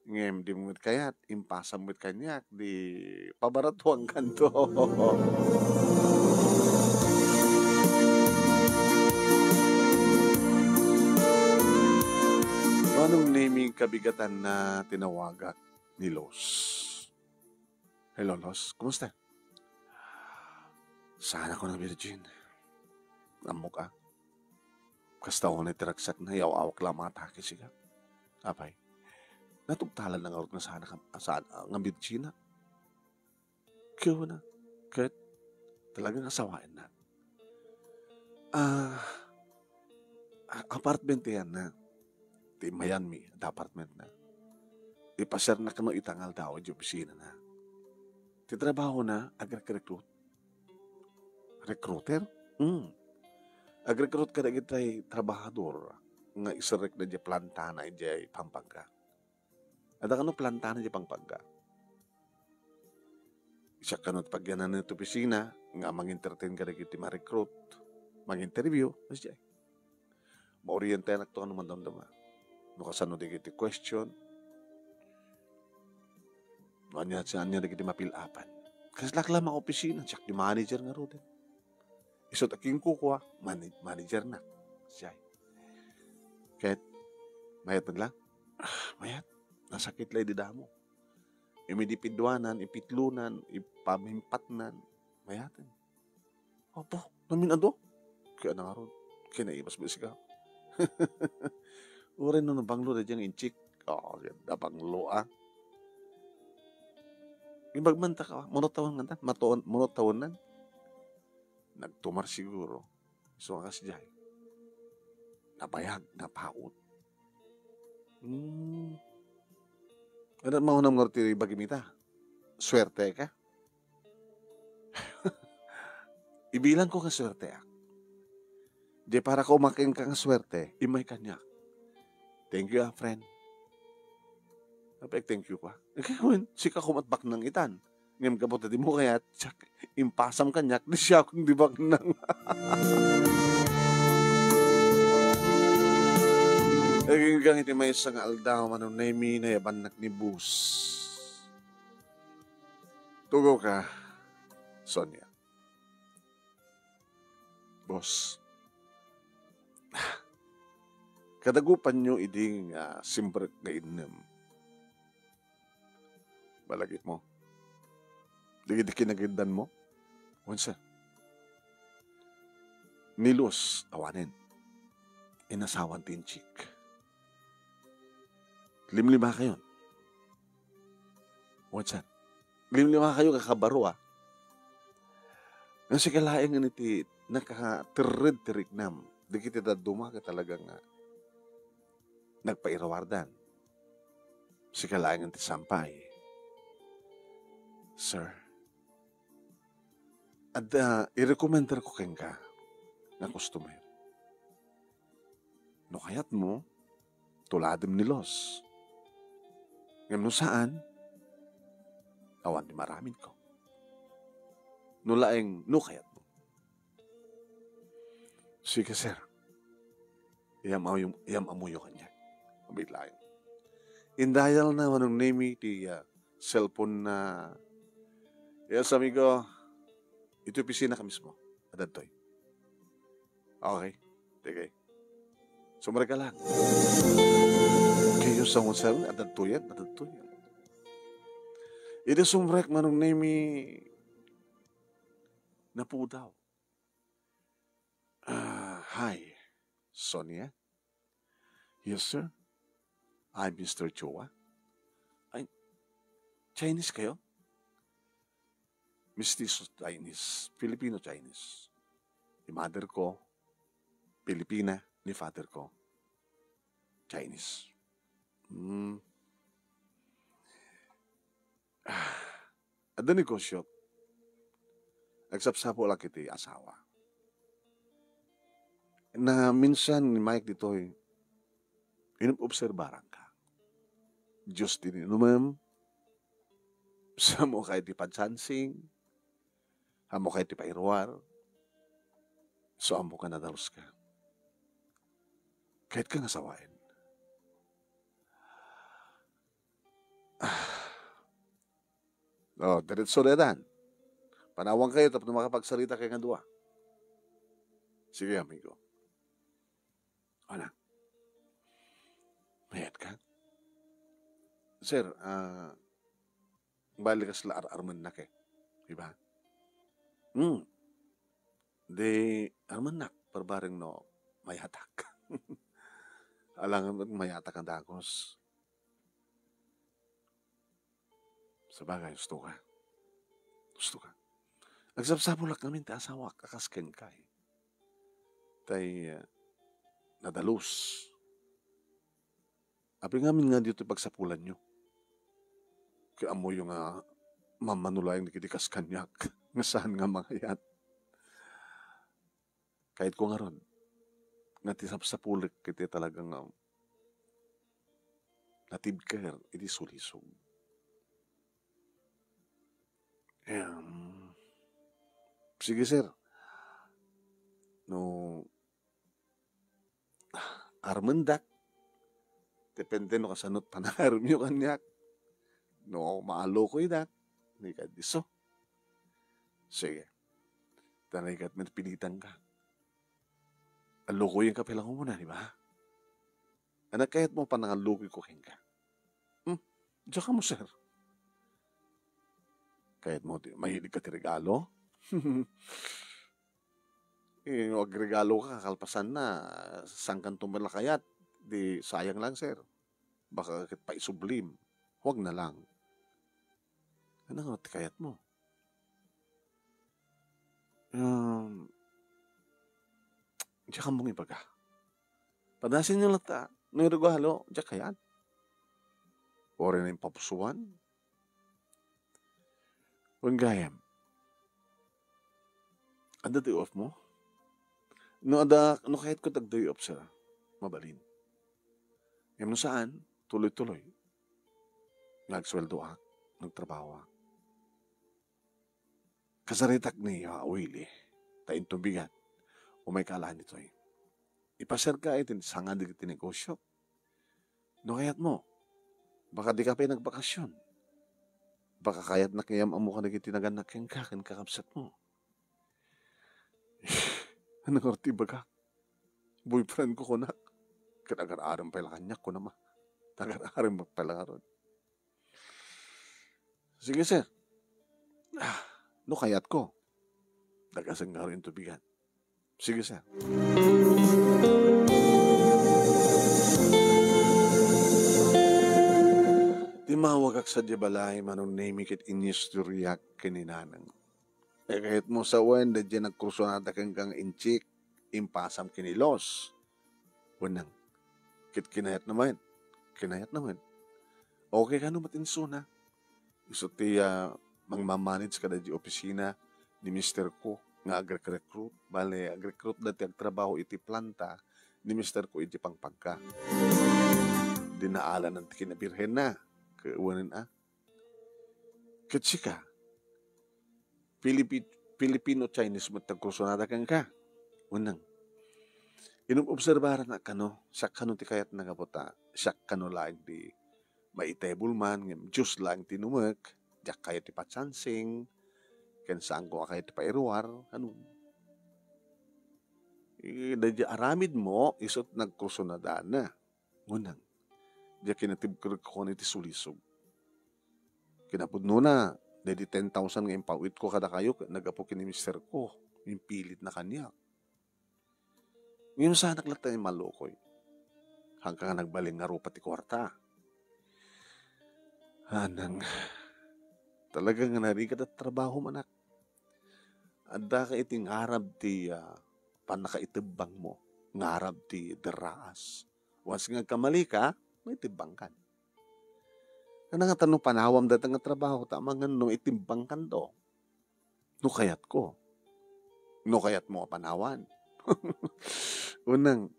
Ngem dimo met kayat, impasam met kaniak, di pabaratuankanto. Manong Nemy, kabigatanna tinawagak ni Luz. Hello, Luz. Kumusta? Saan ako na virgin. Ammok a. Kasta unay ti ragsakna, yaw-awak la matake sika. Apay, natugtalan na ngarud nga saan ka, saan, ah, nga virgin na. Kaya na, ket talagang asawaenna. Ah, a-, apartment ti yan na. Ti Miami, ti apartment na. Ipasiarnak kano ita nga aldaw, di opisina na. Ti trabaho na, agrekrecruit. Recruiter? Hmm. Agrecruit kadagiti trabahador nga iserrek na di plantana idiay Pampanga. Adda kano plantana idiay Pampanga. Siak kano ti pagyananna iti opisina nga mangintertain kadagiti ma-recruit, manginterview, kasdiay. Maorientenak to no madamdama. No kasano dagiti question, no ania, ania dagiti mapilapan. Kaslak la mga opisina, siak ti manager ngaruden. Isu ti kinkukua, mani-, manager na. Siya. Ket, mayat la? Ah, mayat. Nasakit la idi damo. Imidi piduanan, ipitlonan, ipamimpatnan. Mayaten. Apo, namin adu? Kaya na ngarud. Kaya naimas mo sika. Uray no nabanglo na diyang inchik. Oo, nabanglo, ah. Ibagman ta ka, munot taon nga ta, matuon, munot taon nan. Nagtumar siguro. So, kasdiay. Nabayag, napaut. Hmm. Ano, maunam nga ti bagim ita? Swerte ka? Ibilang ko nga swerteak. Di para ko makenka nga suerte, immay kaniak. Thank you, ah, friend. Apay, thank you pa. Gayam, sika koma ti baknang itan. Ngem gapu ta dimo kayat, siak, impasam kaniak, di siak ti baknang. Aginggang iti maysa nga aldaw, Manong Nemi, nayabannak ni Boss. Tugaw ka, Sonia. Boss. Kadagupanyo idi nga simrek nga innem. Balagipmo. Dagiti kinagiddanmo? Wen, sir. Ni Luz, awanen. Inasawan ti Inchik. Limlimakayon. Wen, sir. Limlimakayo nga kabaro, ah. Nga sika laeng nga iti nakaterred ti riknam. Dagiti dadduma ket talaga nga nagpairuardan. Sika laeng ti sampay. Sir, adda, irekomendarko kenka nga customer. No kayatmo, tuladem ni Luz. Ngem no saan, awan ti maaramidko. No laeng, no kayatmo. Sige, sir. Iyam-, iyam-, iyam-amoyo kaniak. Abit laeng. Indayal na, Manong Nemi, ti, ah, cellphone na. Yes, amigo. Iti opisina ka mismo. Adda ditoy. Okay. Sige. Sumrek ka lang. Kayo sa hotel, adda ditoy, adda ditoy. Iti sumrek, Manong Nemi, napudaw. Ah, hi, Sonia. Yes, sir. I'm Mister Chua. Ay, Chinese kayo? Mestizo Chinese. Filipino-Chinese. Ni mother ko, Filipina. Ni father ko, Chinese. Hmm. Ah, adda negosyo. Agsapsapulak iti asawa. Na minsan ni Mike ditoy, inobserbaran ka. Diyos ti inumem, samo ka iti pagsansing, samo ka iti pairuar, so ammo ka nadalus ka. Kayat ka nga sawaen. Ah. Oh, diretso na dan. Panawan kayo tapno makapagsarita kayo nga dua. Sige, amigo. Ana. Mayat ka? Sir, ah, bali kasla ar-armennak eh. Diba? Hmm. Di, armennak, parbareng no, mayatak. Alangan met mayatak a dagus. Sabagay, husto ka. Husto ka. Agsapsapulak ngamin ti asawak a kas kenka, eh. Tay, eh, nadalus. Apay ngamin nga ditoy pagsapulanyo? Ket ammoyo nga mammanulaeng dagiti kas kaniak nga saan nga mangayat. Kayatko ngarud nga ti sapsapulek iti talaga nga natibker iti sulisog. Em, sige, sir. No, armendak. Depende no kasano ti panangaremyo kaniak. No, maalokoydak. Ni kadiso. Sige. Talaga met pilitan ka. Alokoyen ka pay lang umuna, di ba? Anak, kayat mo panangallukoy ko kenka? Hmm? Diyan ka mo, sir. Kayat mo, di, mahilig ka ti regalo? Eh, no agregalo ka, kalpasan na, saan kan tumala kayat? Di, sayang lang, sir. Baka ket paisublim. Huwag na lang. Ano nga ti kayat mo? Um, diyan ka mong ibaga. Padasin nyo lang ta. No regalo, diyan kayat. Ori na yung papusuan. Wen gayam. Adda ti off mo? No adda, no kayatko ti agdayup, sir, mabalin. Ngem no saan, tuloy-tuloy. Nga agsueldoak, nagtrabahoak. Kasaritak ni, ah, Willie, ta intubigan. Umayka alaen ditoy. Ipaserka iti sanga dagiti negosio. No kayatmo, baka dika pay nagbakasyon. Baka kayatnak nga am-ammo kadagiti nagannak kenka ken kakabsatmo. Ano nga ti ibagak? Boyfriend ko kunak. Ket agar-arem pay la kaniak, kunana. Agar-arem pay la ngarud. Sige, sir. Ah, no kayatko. Dagasen ngarud intubigan. Sige, sir. Timmawagak sadiay balay, Manong Nemy, ket inistoryak ken ni Nanang. Eh, kayatmo sawen, daydiay nagkursunada kenka nga inchik, impasam ken ni Los. Wenno, ket kinayatna met. Kinayatna met. Okay kano met insuna. Isu ti, ah, mangmamanage kadaydiay opisina ni mister ko nga agrekrecruit. Bale, agrecruit daydiay agtrabaho iti planta ni mister ko iti pangpangka. Dinaalanan ti kinabirhenna. Ket wenno, ah, ket sika, Filipi-, Filipino-Chinese met ti agkursunada kenka. Wenno, inobserbarannak kano, siak kano ti kayatna gapu ta siak kano laeng ti maitable man, ngem juice laeng ti inumek, diak kayat ti patsansing, ken saanko a kayat ti pairuar, ano. Eh, daydiay aramidmo, isu ti nagkursunadana. Wenno, diak kinatibkerko iti sulisog. Kinapudnona, daydi ten thousand nga impaw-itko kadakayo, naggapu ken ni mister ko, impilitna kaniak. Ngem saanak latta nga immalukoy. Haanka nga nagbalin nga rupa ti kuarta. Anang, talaga nga narigat a trabahom, anak. Addaka iti ngarab ti, ah, pannakaitebbangmo, ngarab ti derraas. Once nga agkamalika, maitebbangkan. Nangatan no panawam dayta nga trabaho, ta amangan no itimbangkanto. No kayatko. No kayatmo a panawan. Wenno,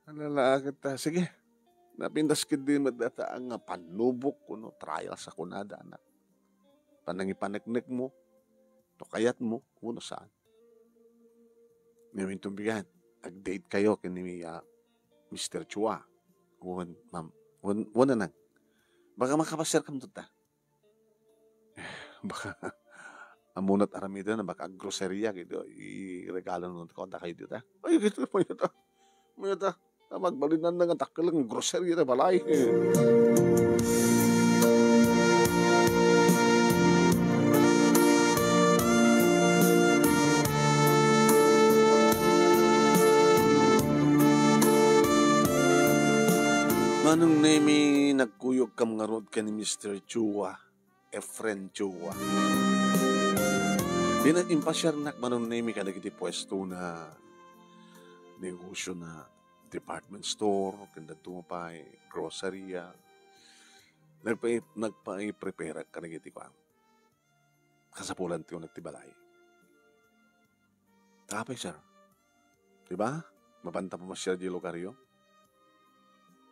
alalaak ta, sige. Napintas ketdi met dayta nga pannubok wenno trial sa kunada, anak. Panangipaneknekmo, no kayatmo, wenno saan. Ngem intubigan, ag-date kayo ken ni, ah, mister Chua. Wen, ma'am. Wen, wen, anak. Baka makapasiarkam ta. Baka, ammona't aramiden, baka aggroseria, ket iregalo no, dakayo dita. Ay, ket, mayat a. Mayat a. Agbalinanna nga dakkel nga grocery iti balay. Manong Nemy, nagkuyogkam ngarud ken ni Mister Chua. Efren Chua. Dina impasiarnak, Manong Nemy, kadagiti puestona, negosiona, department store, ken dadduma pay, groceria. Nagpai-, nagpaiprepareak kadagiti kuan. Kasapulan ti uneg ti balay. Apay, sir? Di ba? Mapanta pamasiar di lugaryo.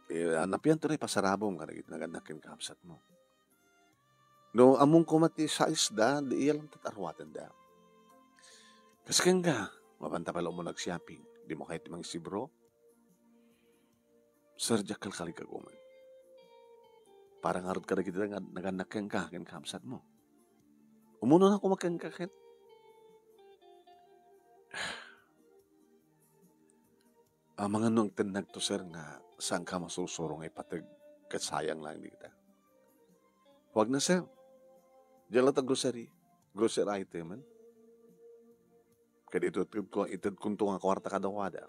Eh, napianto na ipasarabom kadagiti nagannak ken kakabsatmo. No ammom koma ti size da, di iya lang tat arwatenda. Kas kenka, mapanta pay la umuna agshopping. Dimo kayat ti mangisibro? Sir, diak kalkalikaguman. Para ngarud kadagiti nga nagannak kenka ken kakabsatmo. Umunona koma kenka ket. Amangan no agtennagto, sir, nga saanka masursuro nga ipateg ket sayang laeng dita. Huwag na, sir. Diyan lang ta grocery. Grocery item, eh. Ket itedko, itedkonto nga kuarta kadakuada.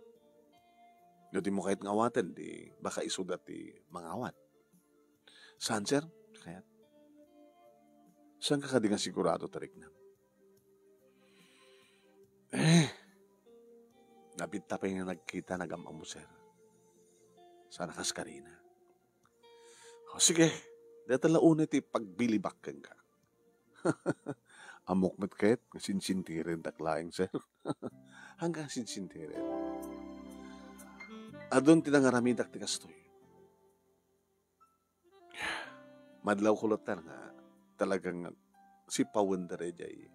No dimo kayat nga awaten, di baka isuda ti mangawat. Saan, sir? Kayat? Saanka kadi nga sigurado ti riknam? Eh, nabitta pay nga nagkita, nagam-ammo, sir. Saan a kas karina. O, sige. Dayta la unay ti pagbilibak kenka. Ammok met ket nga sinsintirendak laeng, sir. Hanggang sinsintiren. Adun ti nangaramidak ti kastoy. Madlawko latta nga talagang sipawenda daydiay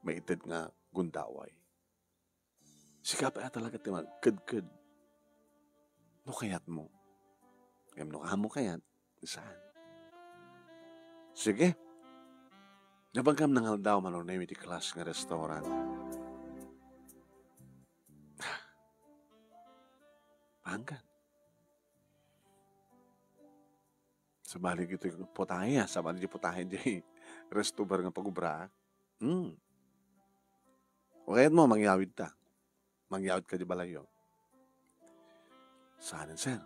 maited nga gundaway. Sika pay a talaga ti mangkedked no kayatmo. Ngem no ammom kayat, saan? Sige. Nabanggam nangaldaw, Manong Nemi, ti class nga restaurant. Panggan. Sabali iti putahe, ah. Sabali iti putahe, di resto bar nga pagubra, ah. Hmm. O kayatmo, mangyawid ta. Mangyawid ka di balayyo. Saan, sir?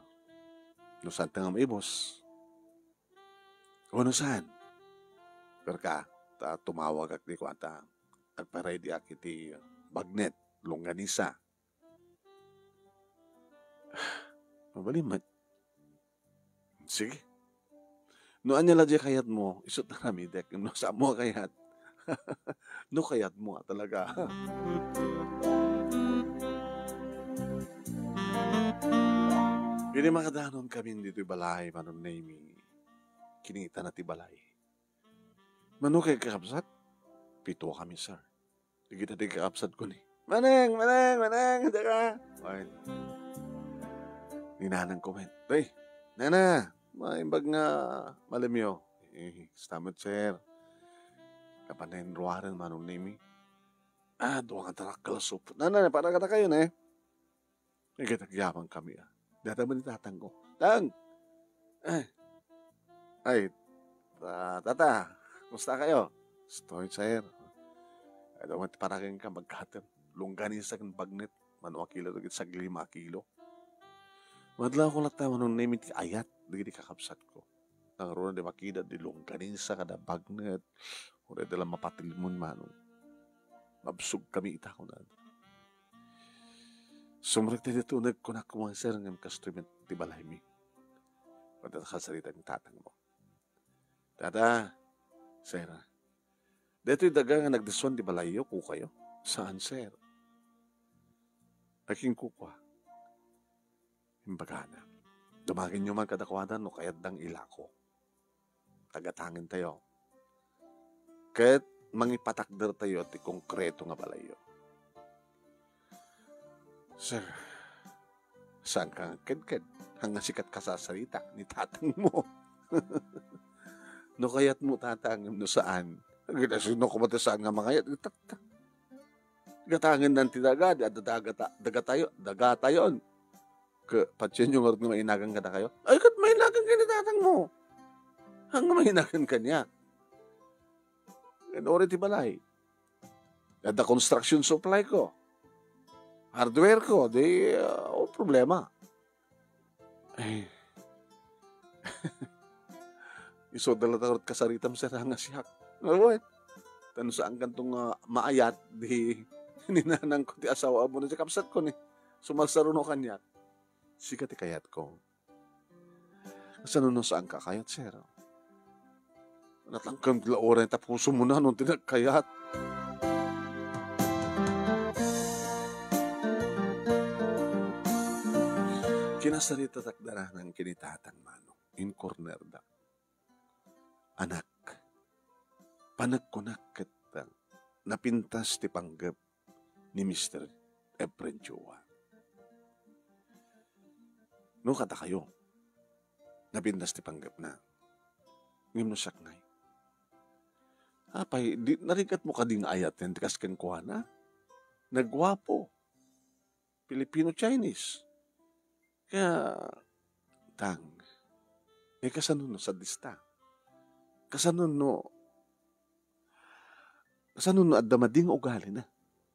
No saan ta nga maibos? O no saan? Perka, ta tumawagak di kuanta. Agparediak iti bagnet, longganisa. Mabalin met. Sige. No ania la di kayatmo, isu ti aramidek. No saanmo a kayat. No kayatmo a talaga. Idi makadanon kami ditoy balay, Manong Nemi, kinitana ti balay. Mano kay kakabsat? Pito kami, sir. Dagita ti kakabsat ko ni, "Manang, manang, manang, daka." Ay. Ni nanang ko met, "Ay, nana, maimbag nga malemyo." Eh, kasta met, sir. Kapanen ruaren, Manong Nemi. Ah, dua nga tarak kalasupot. Nana, para kadakayo na eh. Nagkatagyaman kami, ah. Data man ni tatang ko. "Tang!" "Ay. Ay, ta-, tata, kumusta kayo?" "Stoy, sir." "Ay, daw, mati paragan ka, magkatem. Longganisa ken bagnet. Mano a kilo, dagiti saglima a kilo." Madlawko latta, Manong Nemi, ti ayat dagiti kakabsat ko. Nangruna di makida di longganisa kada bagnet. Uray da lang mapatilmon, Manong. Mabsog kami ita, kunana. Sumrek ti tuneg, kunak koma, sir, ngem kastoy met ti balaymi. Ket kasarita ni tatangmo. "Tata, sir, daytoy daga nga nagdeswan di balayyo, kukayo?" "Saan, sir?" "Ay, ken kukua." Imbagana, "Dumagenyo man kadakuada no kayatdang ilako. Tagatangentayo. Ket mangipatakdertayo ti konkreto nga balayyo." "Sir, saanka nga kedked? Haan nga sika ti kasasarita ni tatangmo." "No kayatmo, tata, ngem no saan." "Agidasino koma ti saan nga mangayat? Tatta. Gatangendan ti daga, di adda dagata-, dagatayo, dagatayon. Ke, patienyo ngarud nga mainagan kadakayo." "Ay, ket mainagan ken ni tatangmo. Haan nga mainagan kaniak. Ken uray ti balay. Adda construction supply ko. Hardware ko, di, ah, o problema." Ay. Isu da latta ngarud kasaritam, sir, nga siak. Ngarud, ta no saankanto nga maayat, di ni nanangko ti asawaem wenno ti kabsatko ni sumarsaruno kaniak. "Sika ti kayatko. Kasano no saanka a kayat, sir?" "Natangken ti lauray ta pusomo na no ti nagkayat." Kinasaritatak da nanang ken ni tatang, Manong. Inkornerda. "Anak, panagkunak ket napintas ti panggep ni Mister Efren Chua. No kadakayo, napintas ti panggepna. Ngem no siak ngay, apay, di, narigatmo kadi nga ayaten ti kas kenkuana? Naguapo. Filipino-Chinese. Kaya, tang, eh, kasano no sadista? Kasano no, kasano no adda madi nga ugalina?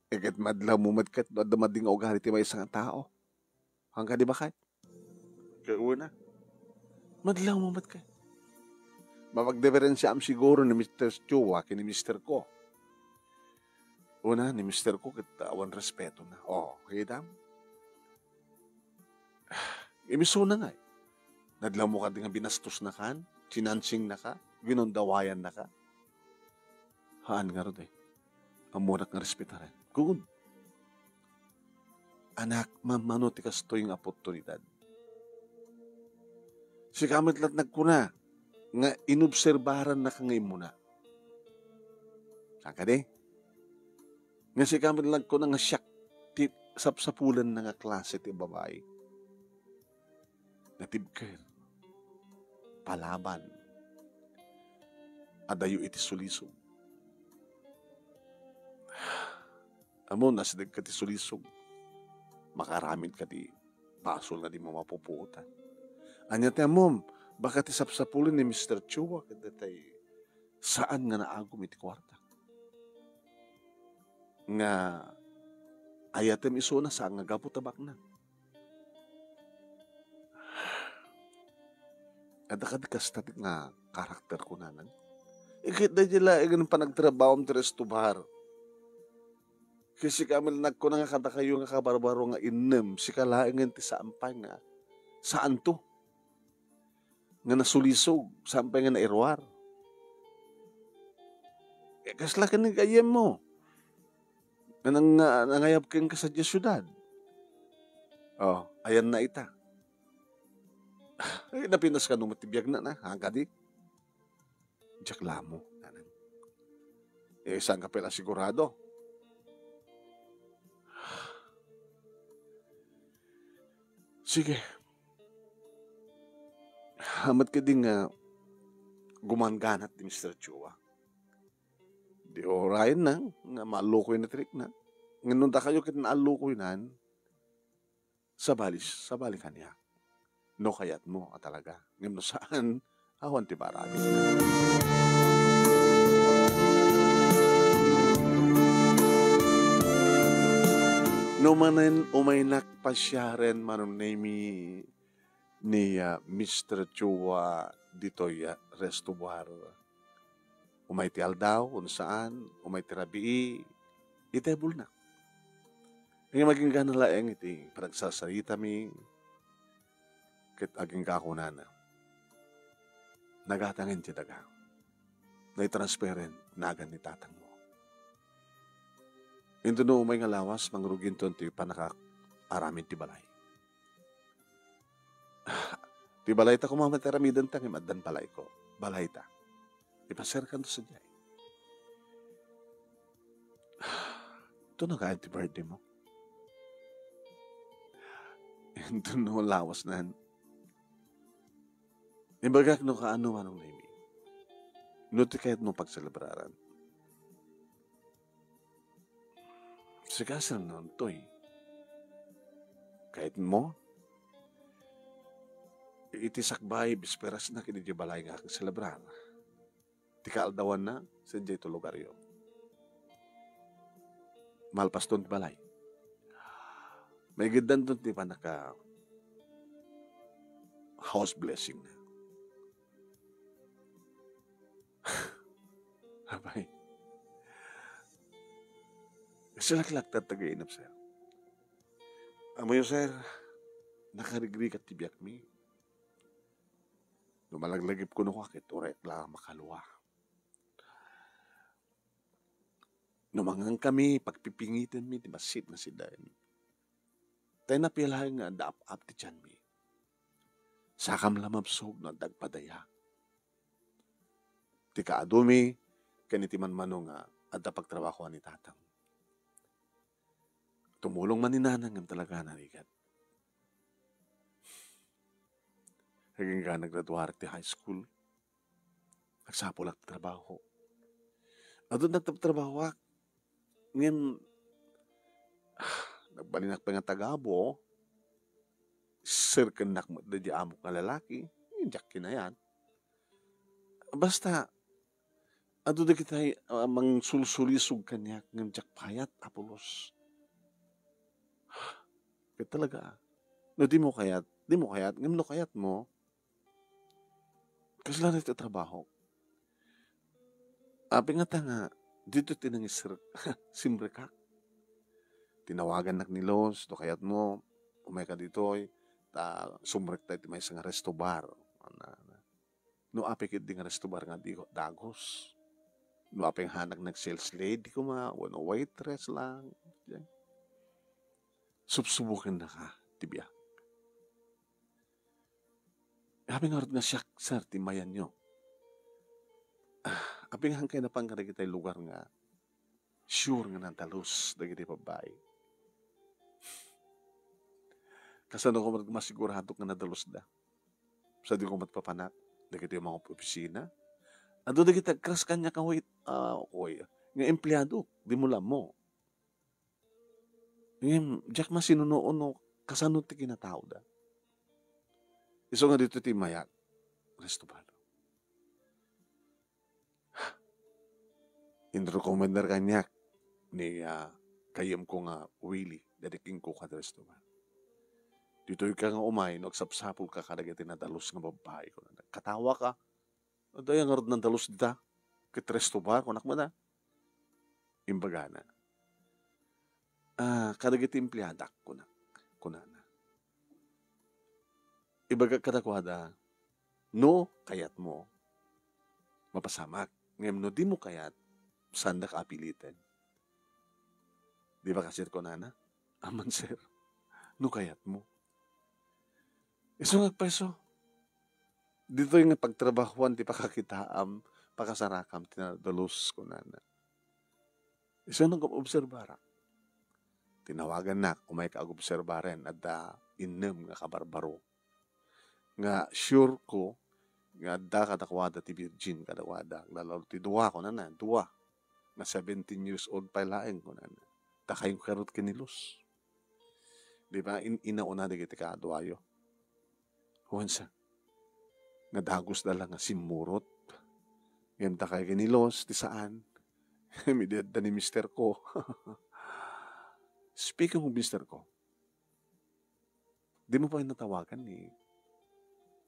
Eh, ket madlawmo met ket no adda madi nga ugali ti maysa nga tao. Haan kadi bakay?" Kauna, madlawmo met ket. Mapagdiferensiaam siguro ni Mister Chua ken ni Mister ko. Una, ni Mister ko ket awan respetona. O, kitam? Imisuna ngay. Nadlawmo kadi nga binastosnakan, sinansingnaka, ginundawayannaka? Haan ngarud, eh. Ammonak nga respetaren. Gugud. Anak, mammano ti kastoy nga oportunidad. Sika met la't nagkuna nga inobserbarannaka nga immuna. Saan kadi? Nga sika met nagkuna nga siak ti sapsapulenna nga klase ti babai. Natibker, palaban, adayo iti sulisog. Ammom, nasideg ka ti sulisog. Makaaramid ka ti basol nga di mo mapupuotan. Ania ti ammom, baka ti sapsapulen ni Mister Chua ket detay saan nga naagum iti kuarta. Nga ayatem isuna saan nga gapu ta baknang. Adda kadi kasta ti nga karakter kunanan? Iket da di laeng panagtrabahom ti restobar. Kasi kami nagkuna nga kadakayo nga kabarbaro nga innem, sika laengen ti saan pay nga, saanto? Nga nasulisog, saan pay nga nairuar. Eh, kasla ken ni gayyem mo. Nga nang-, nga nangayab kenka sa diay siudad. Oh, ayan na ita. Ay, napinas ka no ti biag na, na, ha, kadi? Diak lamo, nanang. Eh, saan ka pala sigurado? Sige. Hamat ka din nga gumangganat ti Mister Chua. Di urayen na nga maalukoy na ti rikna. Ngem no dakayo ket naalukoy nan, sabali, sabali kaniak. No kayatmo a talaga. Ngem no saan, awan ti maramid. No manen umaynak pasiaren, Manong Nemy, ni, ah, Mister Chua ditoy, ah, restobar. Umay ti aldaw, no saan, umay ti rabii, itay bulna. Ngem agingga laeng iti panagsarsarita mi, ket agingga kunana, nagatangen ti daga. Naitransparent, nagan ni tatangmo. Inton no umay nga lawas, mangruginton ti panaka-aramid ti balay. Ti balayta koma met aramidenta ngem addan balayko. Balayta. Ipaserkanto sadiay. Ito na kayan ti birthday mo? Ito no lawas na. Ibagak no kaano, Manong Nemy. No ti kayat mo pagselebraran. Sika, sir, no, toy. Kayat mo? Iti sakbay, bisperas na kini di balay nga agselebrara. Ti kaaldawanna, sadiay ti lugaryo. Malpaston ti balay. Maigiddanton ti panaka house blessing na. Apay. Kasi laklaktat taga inap, sir. Amoyo, sir, nakarigrigat ti biakmi. No malaglagip kuno ka, ket uray la makalua. No mangan kami, pagpipingiten mi ti bassit nga siden. Tay napia laeng nga adda ap-ap ti tianmi. Sakam la mabsog no adda agpadaya. Ti kaadumi, ken iti manmano nga adda pagtrabahoan ni tatang. Tumulong man ni nanang ngem talaga narigat. Agingga naggraduar ti high school. Agsapulak ti trabaho. Adu nagtrabahoak. Ngem, nagbalinak pay nga tagabo. Serkennak met daydi amok nga lalaki. Diak kinayat. Basta, adu dagitay, ah, mangsulsulisog kaniak ngem diak payat, Apolos. Ket talaga, ah. No di mo kayat, di mo kayat, ngem no kayat mo, kasla na ti trabaho. Apay ngata nga, dito ti nangisir-, simrekak. Tinawagannak ni Los, no kayat mo, umay ka ditoy, ta sumrek tayo ti maysa nga resto bar. Ana, ana. No apay ket di nga resto bar nga di dagos. No apay nga nag-, nag-sales lady koma, wenno waitress lang. Supsubokennaka ti biag. Apay ngarud nga siak, sir, ti mayanyo? Ah, apay nga hankay napan kadagiti lugar nga sure nga nadalus dagiti babbai? Kasano ko masigurado nga nadalusda? Sadino ko met papanak dagiti mga opisina? Adu dagiti agkras kaniak nga wait-, ah, oy, nga empleado, dimo lammo. Ngem, diak masinuno no kasano ti kinataoda. Isu nga ditoy ti mayat, Cristobal. Inrekomendar kaniak ni, ah, gayyemko nga Willie, daydi kenkuana, Cristobal. Ditoyka nga umay no agsapsapulka kadagiti nadalus nga babbai, kunana. Katawaka, "Adda aya ngarud nadalus dita ket Cristobal?" kunak met. Imbagana, "Ah, kadagiti empleadak," kunak, kunana. Ibagak kadakuada, "No kayatmo, mapasamak. Ngem no dimo kayat, saandak a piliten." Di ba kasdiay kunana? "Aman, sir, no kayatmo." Isu nga agpayso, ditoy nga pagtrabahuan ti pakakitaam, pakasarakam ti nadalus, kunana. Isu nga nag-obserbarak. Tinawagannak, umayka agobserbaren, adda innem nga kabarbaro. Nga sure ko nga adda kadakuada ti virgin kadakuada. Aglalo ti dua, kunana, dua. Nga seventeen years old pay laeng, kunana. Dakayonto ngarud ken ni Luz. Di ba? In-, inauna dagiti kaduayo. Wen sa, nga dagusda la nga simmurot. Ngem dakay ken ni Luz, ti saan. Ngem idi adda ni mister ko. Speaking of mister ko, dimo pay natawagan ni,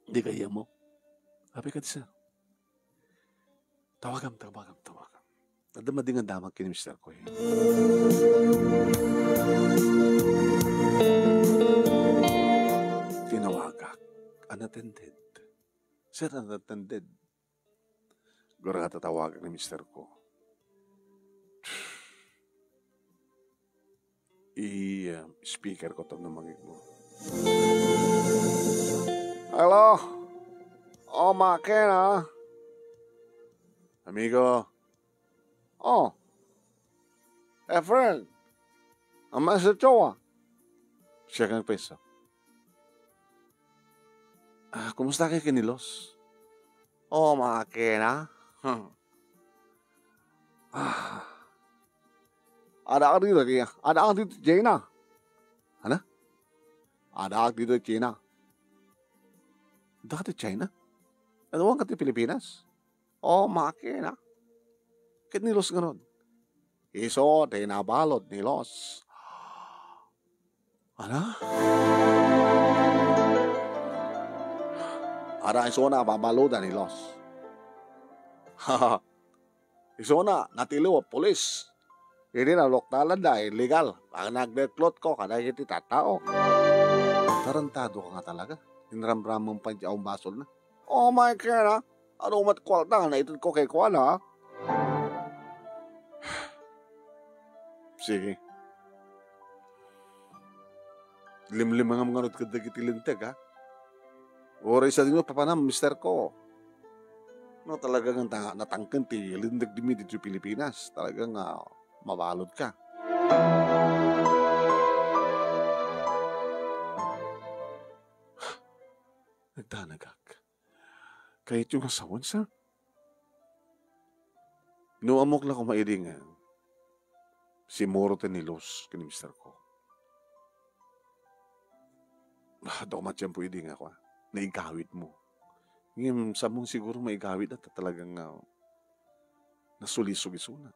di gayyemmo? Apay kadi, sir? Tawagam, tawagam, tawagam. Adda madi nga damag ken ni mister ko, eh. Tinawagak. Unattended. Sir, unattended. Gura nga tatawagak ni mister ko. I, ah, speaker ko tapno mangegmo. Hello? Oh, makina. Amigo. Oh. Eh, friend. Ang message ko, ah. Siak nga agpayso. Ah, kumusta kay ken ni Luz? Oh, makina. Hmm. Ah. Addaak ditoy, addaak ditoy China. Ano? Addaak ditoy China. Adda ka ti China? Awan ka ti Pilipinas? Oh, makina. Ket ni Luz ngarud? Isu ti nabalud ni Luz. Ano? Adda isuna a babaludan ni Luz. Isuna, natiliw a pulis. Idi naluktalanda, illegal. Pagnagleklotka kadagiti tattao. Tarantado ka nga talaga. Inramramem pay ti awan basolna. Oh, makina. Adu met kuarta nga naitedko kenkuana, ha? Sige. Limlimangam ngarud kadagiti linteg, ha? Uray sadino papanam, mister ko. No talaga nga ta-, natangken ti linteg ditoy Pilipinas, talaga nga mabaludka. Nagdanagak. Kayatyo nga sawen, sir? No ammok la koma idi nga simmurot ni Luz ken ni mister ko. Ah, adda koma tiempo idi nga kua, naigawidmo. Ngem, saanmo siguro maigawid ta talaga nga nasulisog isuna.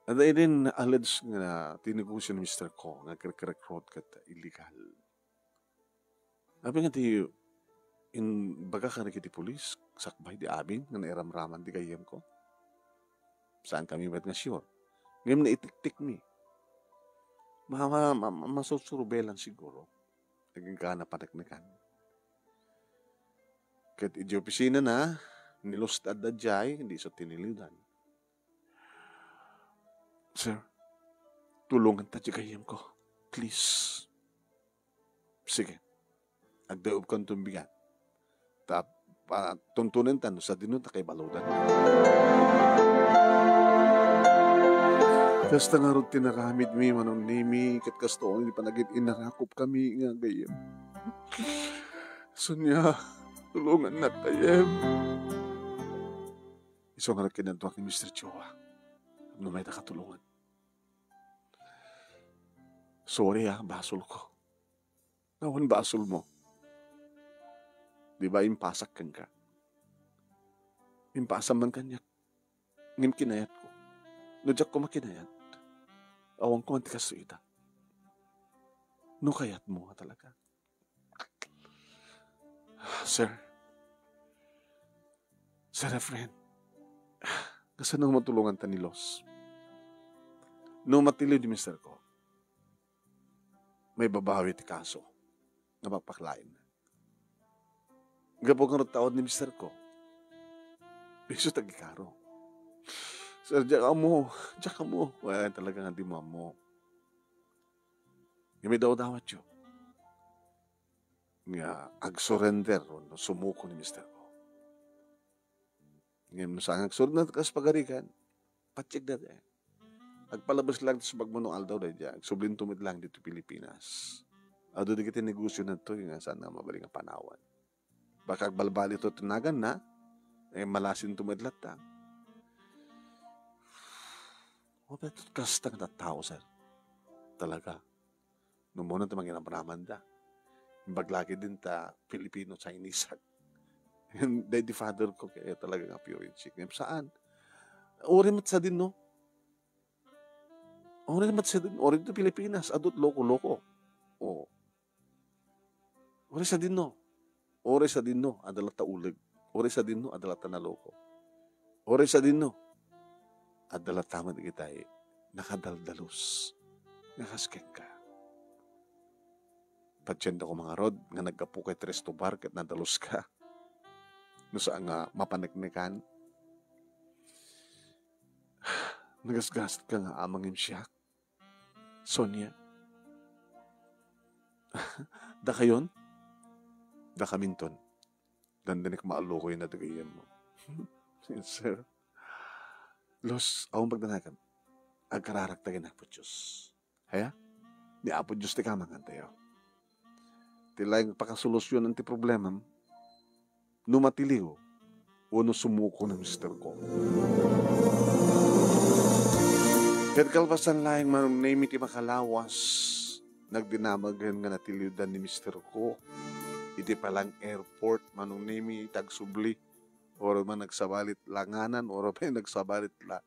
Adda idin alleged nga ti negosio ni mister ko nga agrekrekruto ket illegal. Apay nga ti imbaga kadagiti pulis, sakbay ti amin nga nairamraman ti gayyemko? Saankami met nga sure. Ngem naitiktikmi. Ma-, ma-, ma-, ma-, masursurubelan siguro. Agingga a paneknekan. Ket idiay opisinana, Ni Luz ti adda diay, di isu tiniliwdan. "Sir, tulonganta diay gayyemko. Please." "Sige. Agdayawkanton bigat. Ta, pa, tuntunen ta no sadino ta kaibaludan." Kasta ngarud ti naramidmi, Manong Nemi, ket kasta unay ti panagin-inarakop kami nga gayyem. Sonia, tulongannak gayyem. Isu ngarud kinadduak ni Mister Chua. No mayat a katulongan. Sorry, ah, basolko. Awan basolmo. Di ba impasak kenka? Impasam man kaniak. Ngem kinayatko. No diak koma kinayat, awan ko man ti kastoy ita. No kayatmo nga talaga. Sir. Sir Efren. Kasano matulonganta ni Luz? No matiliw ni mister ko, maibabawi ti kaso nga pakpaklaenna. Gapu ngarud ta awan ni mister ko, isu ti agikaro. Sir, diak ammo, diak ammo. Wen, talaga nga dimo ammo. Ngem idawdawatyo nga agsurrender wenno sumuko ni mister ko. Ngem no saan nga agsurrender kas pagarigan, patiegda dayta. Agpalabas lang ti subagmo no aldaw daydiay, agsublinto met lang ditoy Pilipinas. Adu dagiti negosionanto nga saan nga mabalin nga panawan. Baka agbalbaliw ti naganna, eh, malasinto met latta. O, pero kasta nga tattao, sir. Talaga. No umuna ti mangiramramanda. Imbag la ketdin ta Filipino-Chinese. Daydi father ko, kaya talaga nga pure chick. Ngem saan? Uray met sadino. Uray met sadino. Uray ti Pilipinas, adu ti loko-loko. O. Uray sadino. Uray sadino, adda latta uleg. Uray sadino, adda latta naloko. Uray sadino, adda latta met dagiti nakadaldalus nga kas kenka. Patiendak koma ngarud nga naggapuka iti resto bar ket nadaluska. No saan nga mapaneknekan. Nagasgasatka nga amangem siak. Sonia. Dakayon? Dakaminton. Dandanik maallukoy na dagayem mo. Sir. Luz, awan pagdanagam. Agkararak tayo na po Diyos. Haya? Ni Apo Diyos ti kamangan tayo. Ti laeng pakasolusyonan ti problemam, no matiliw, wenno sumuko ni mister ko. Ket kalpasan laeng Manong Nemi ti makalawas, nagdinamag nga natiliwdan ni mister ko. Iti palang airport, Manong Nemi, iti agsubli, uray man nagsabalit langanan, uray man nagsabalit la,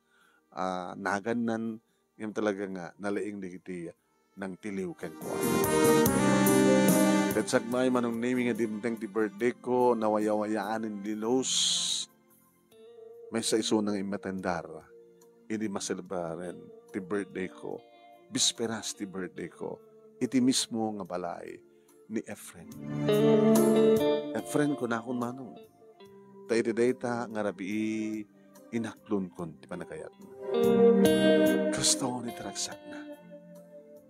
ah, nagannan, ngem talaga nga nalaing dagiti nangtiliw kenkuana. Ket sakbay, Manong Nemi, nga dimteng ti birthday ko, nawayawayaan ni Luz. Maysa isuna nga immatendar idi maselebraren ti birthday ko, bisperas ti birthday ko, iti mismo nga balay ni Efren. Efren, kunakon, Manong, ta iti dayta nga rabii, inaklonkon ti panagkayatmo. Kasta unay ti ragsakna.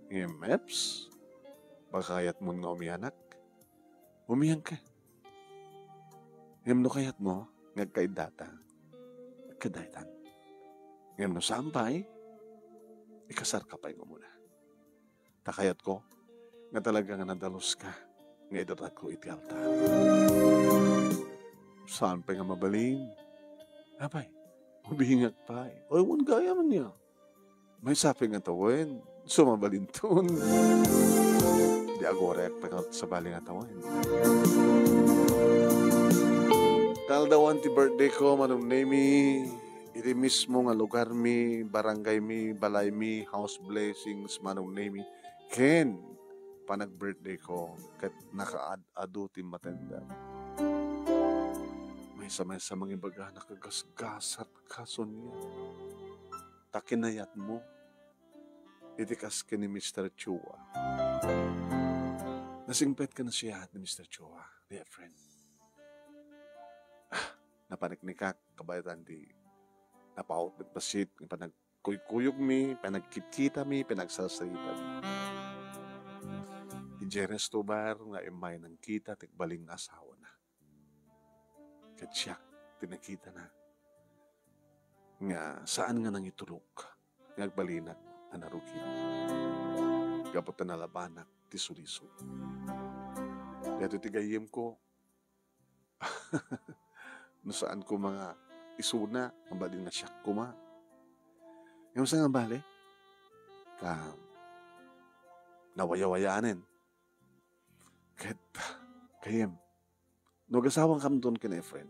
Ngem, eps, baka kayatmon nga umianak? Umianka. Ngem no kayatmo nga agkaiddata, agkaidaytan. Ngem no saan pay, ikasarka pay nga umuna. Ta kayatko nga talaga nga nadaluska nga idatagko iti altar. Saan pay nga mabalin? Apay, ubingak pay. Oy, wen gayam ania. Maysa pay nga tawen, isu mabalinton. Di agurek pay nga sabali nga tawen. Kaaldawan ti birthday ko, Manong Nemi, iti mismo nga lugarmi, barangaymi, balaymi, house blessings, Manong Nemi, ken panag-birthday ko, ket nakaad-adu ti matendem. Maysa-maysa mangibaga, nakagasgasat ka, Sonia. Ta kinayatmo iti kas ken ni Mister Chua. Nasingpet ken nasiyaat ni Mister Chua, dear friend. Ah, napaniknikak, kabayatan ti napaut met bassit nga panagkuykuyogmi, panagkitkitami, panagsarsaritaami. Idiay restobar nga immay nangkita ti agbalin nga asawana. Ket siak ti nakitana nga saan nga nangitulok nga agbalinak a narugit gapu ta nalabanak ti sulisog. Daytoy ti gayyemko. No saan koma nga isuna, mabalin nga siak koma. Ngem saan nga bale? Ta nawayawayaanen. Ket, gayyem, no agasawakamton ken Efren,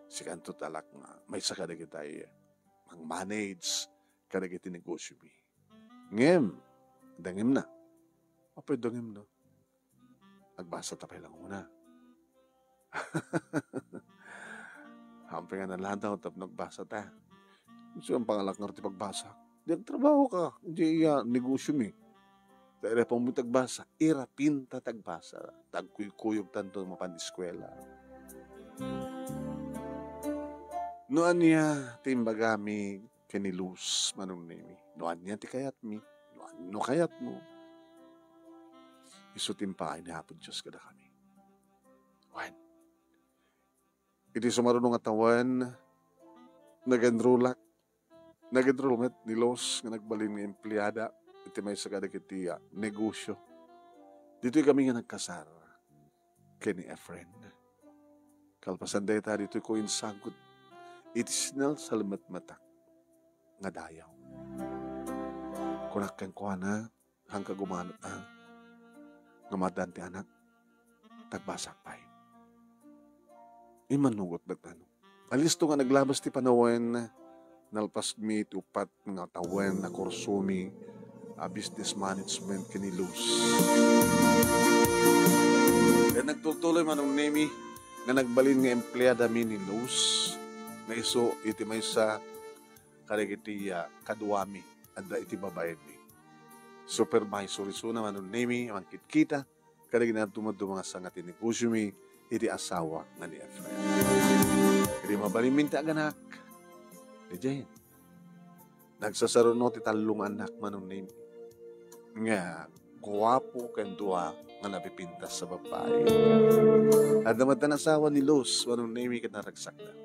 sikanto ti alak nga maysa kadagiti mangmanage kadagiti negosiomi. Ngem, dengngem na. Apay dengngem na? Agbasa ta pay la unay. Hampay nga naladaw tapno agbasa ta. Saan pangalak nga ti pagbasa? Di agtrabaho ka. Di iya negosiomi. Ta irapem met agbasa. Irapem ta ti agbasa. Ta agkuykuyogtanto mapan eskuela. No ania ti imbagami ken ni Luz, Manong Nemi. No ania ti kayatmi, no ania ti kayatmo, isu ti impaay ni Apo Dios kadakami. Wen, iti sumaruno nga tawen, nag-enrollak, nag-enroll met ni Luz nga nagbalin nga empleada iti maysa kadagiti, ah, negosio. Ditoy kami nga nagkasar ken ni Efren. Kalpasan dayta, ditoyko insagut iti sinalsalmetmetak nga dayaw. Kunak kenkuana, "Haanka gumanat, a, nga maaddaan ti anak, ta agbasak pay." Immannugot met, Manong. Alisto nga naglabas ti panawen, nalpasmi ti uppat nga tawen a kursomi a business management ken ni Luz. Ket nagtultuloy, Manong Nemi, nga nagbalin nga empleadami ni Luz nga isu iti maysa kadagiti, ah, kaduami adda iti babaenmi. Supervisor isuna, Manong Nemi, mangkitkita kadagiti dadduma-duma nga sanga ti negosiomi iti asawa nga ni Efren. Idi mabalinmi ti aganak, diay nagsasaruno ti tallo nga annak, Manong Nemi, nga guapo ken dua nga napipintas a babbai. Adda met asawa ni Luz, Manong Nemi, ket naragsakda.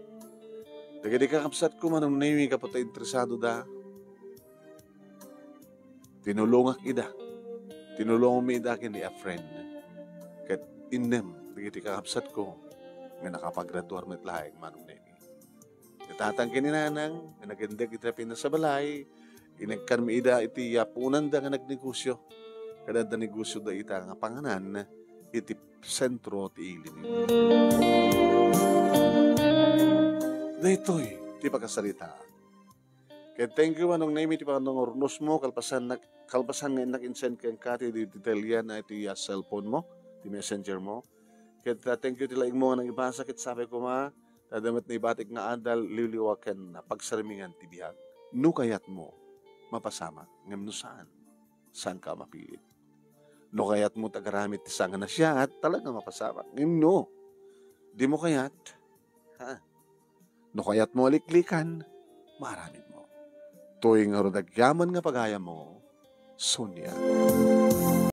Dagiti kakabsatko, Manong Nemi, gapu ta interesadoda, tinulongak ida. Tinulongmi ida ken ni Efren. Ket innem dagiti kakabsatko nga nakapagraduar met laeng, Manong Nemi. Ni tatang ken ni nanang nga nagindeg iti napintas a balay, inekkanmi ida iti yapunanda nga nagnegosio. Ket adda negosioda ita nga panganan iti sentro ti ili. Daytoy ti pakasaritaan. Ket thank you, Manong Nemi, ti pannangurnosmo, kalpasan nak-, kalpasan nga innak insend kenka ti, ti detalye na iti, ah, cellphone mo, ti messenger mo. Ket, ah, thank you ti laingmo nga nangibasa, ket sapay koma, ta adda met naibatik nga adal, liwliwa ken pagsarmingan ti biag. No kayatmo, mapasamak, ngem no saan, saanka a mapilit. No kayatmo ti agaramid ti saan nga nasayaat, talaga mapasamak. Ngem no, dimo kayat, ha? No kayatmo a liklikan, maaramidmo. Toy ngarud agyaman nga pagayammo, Sonia.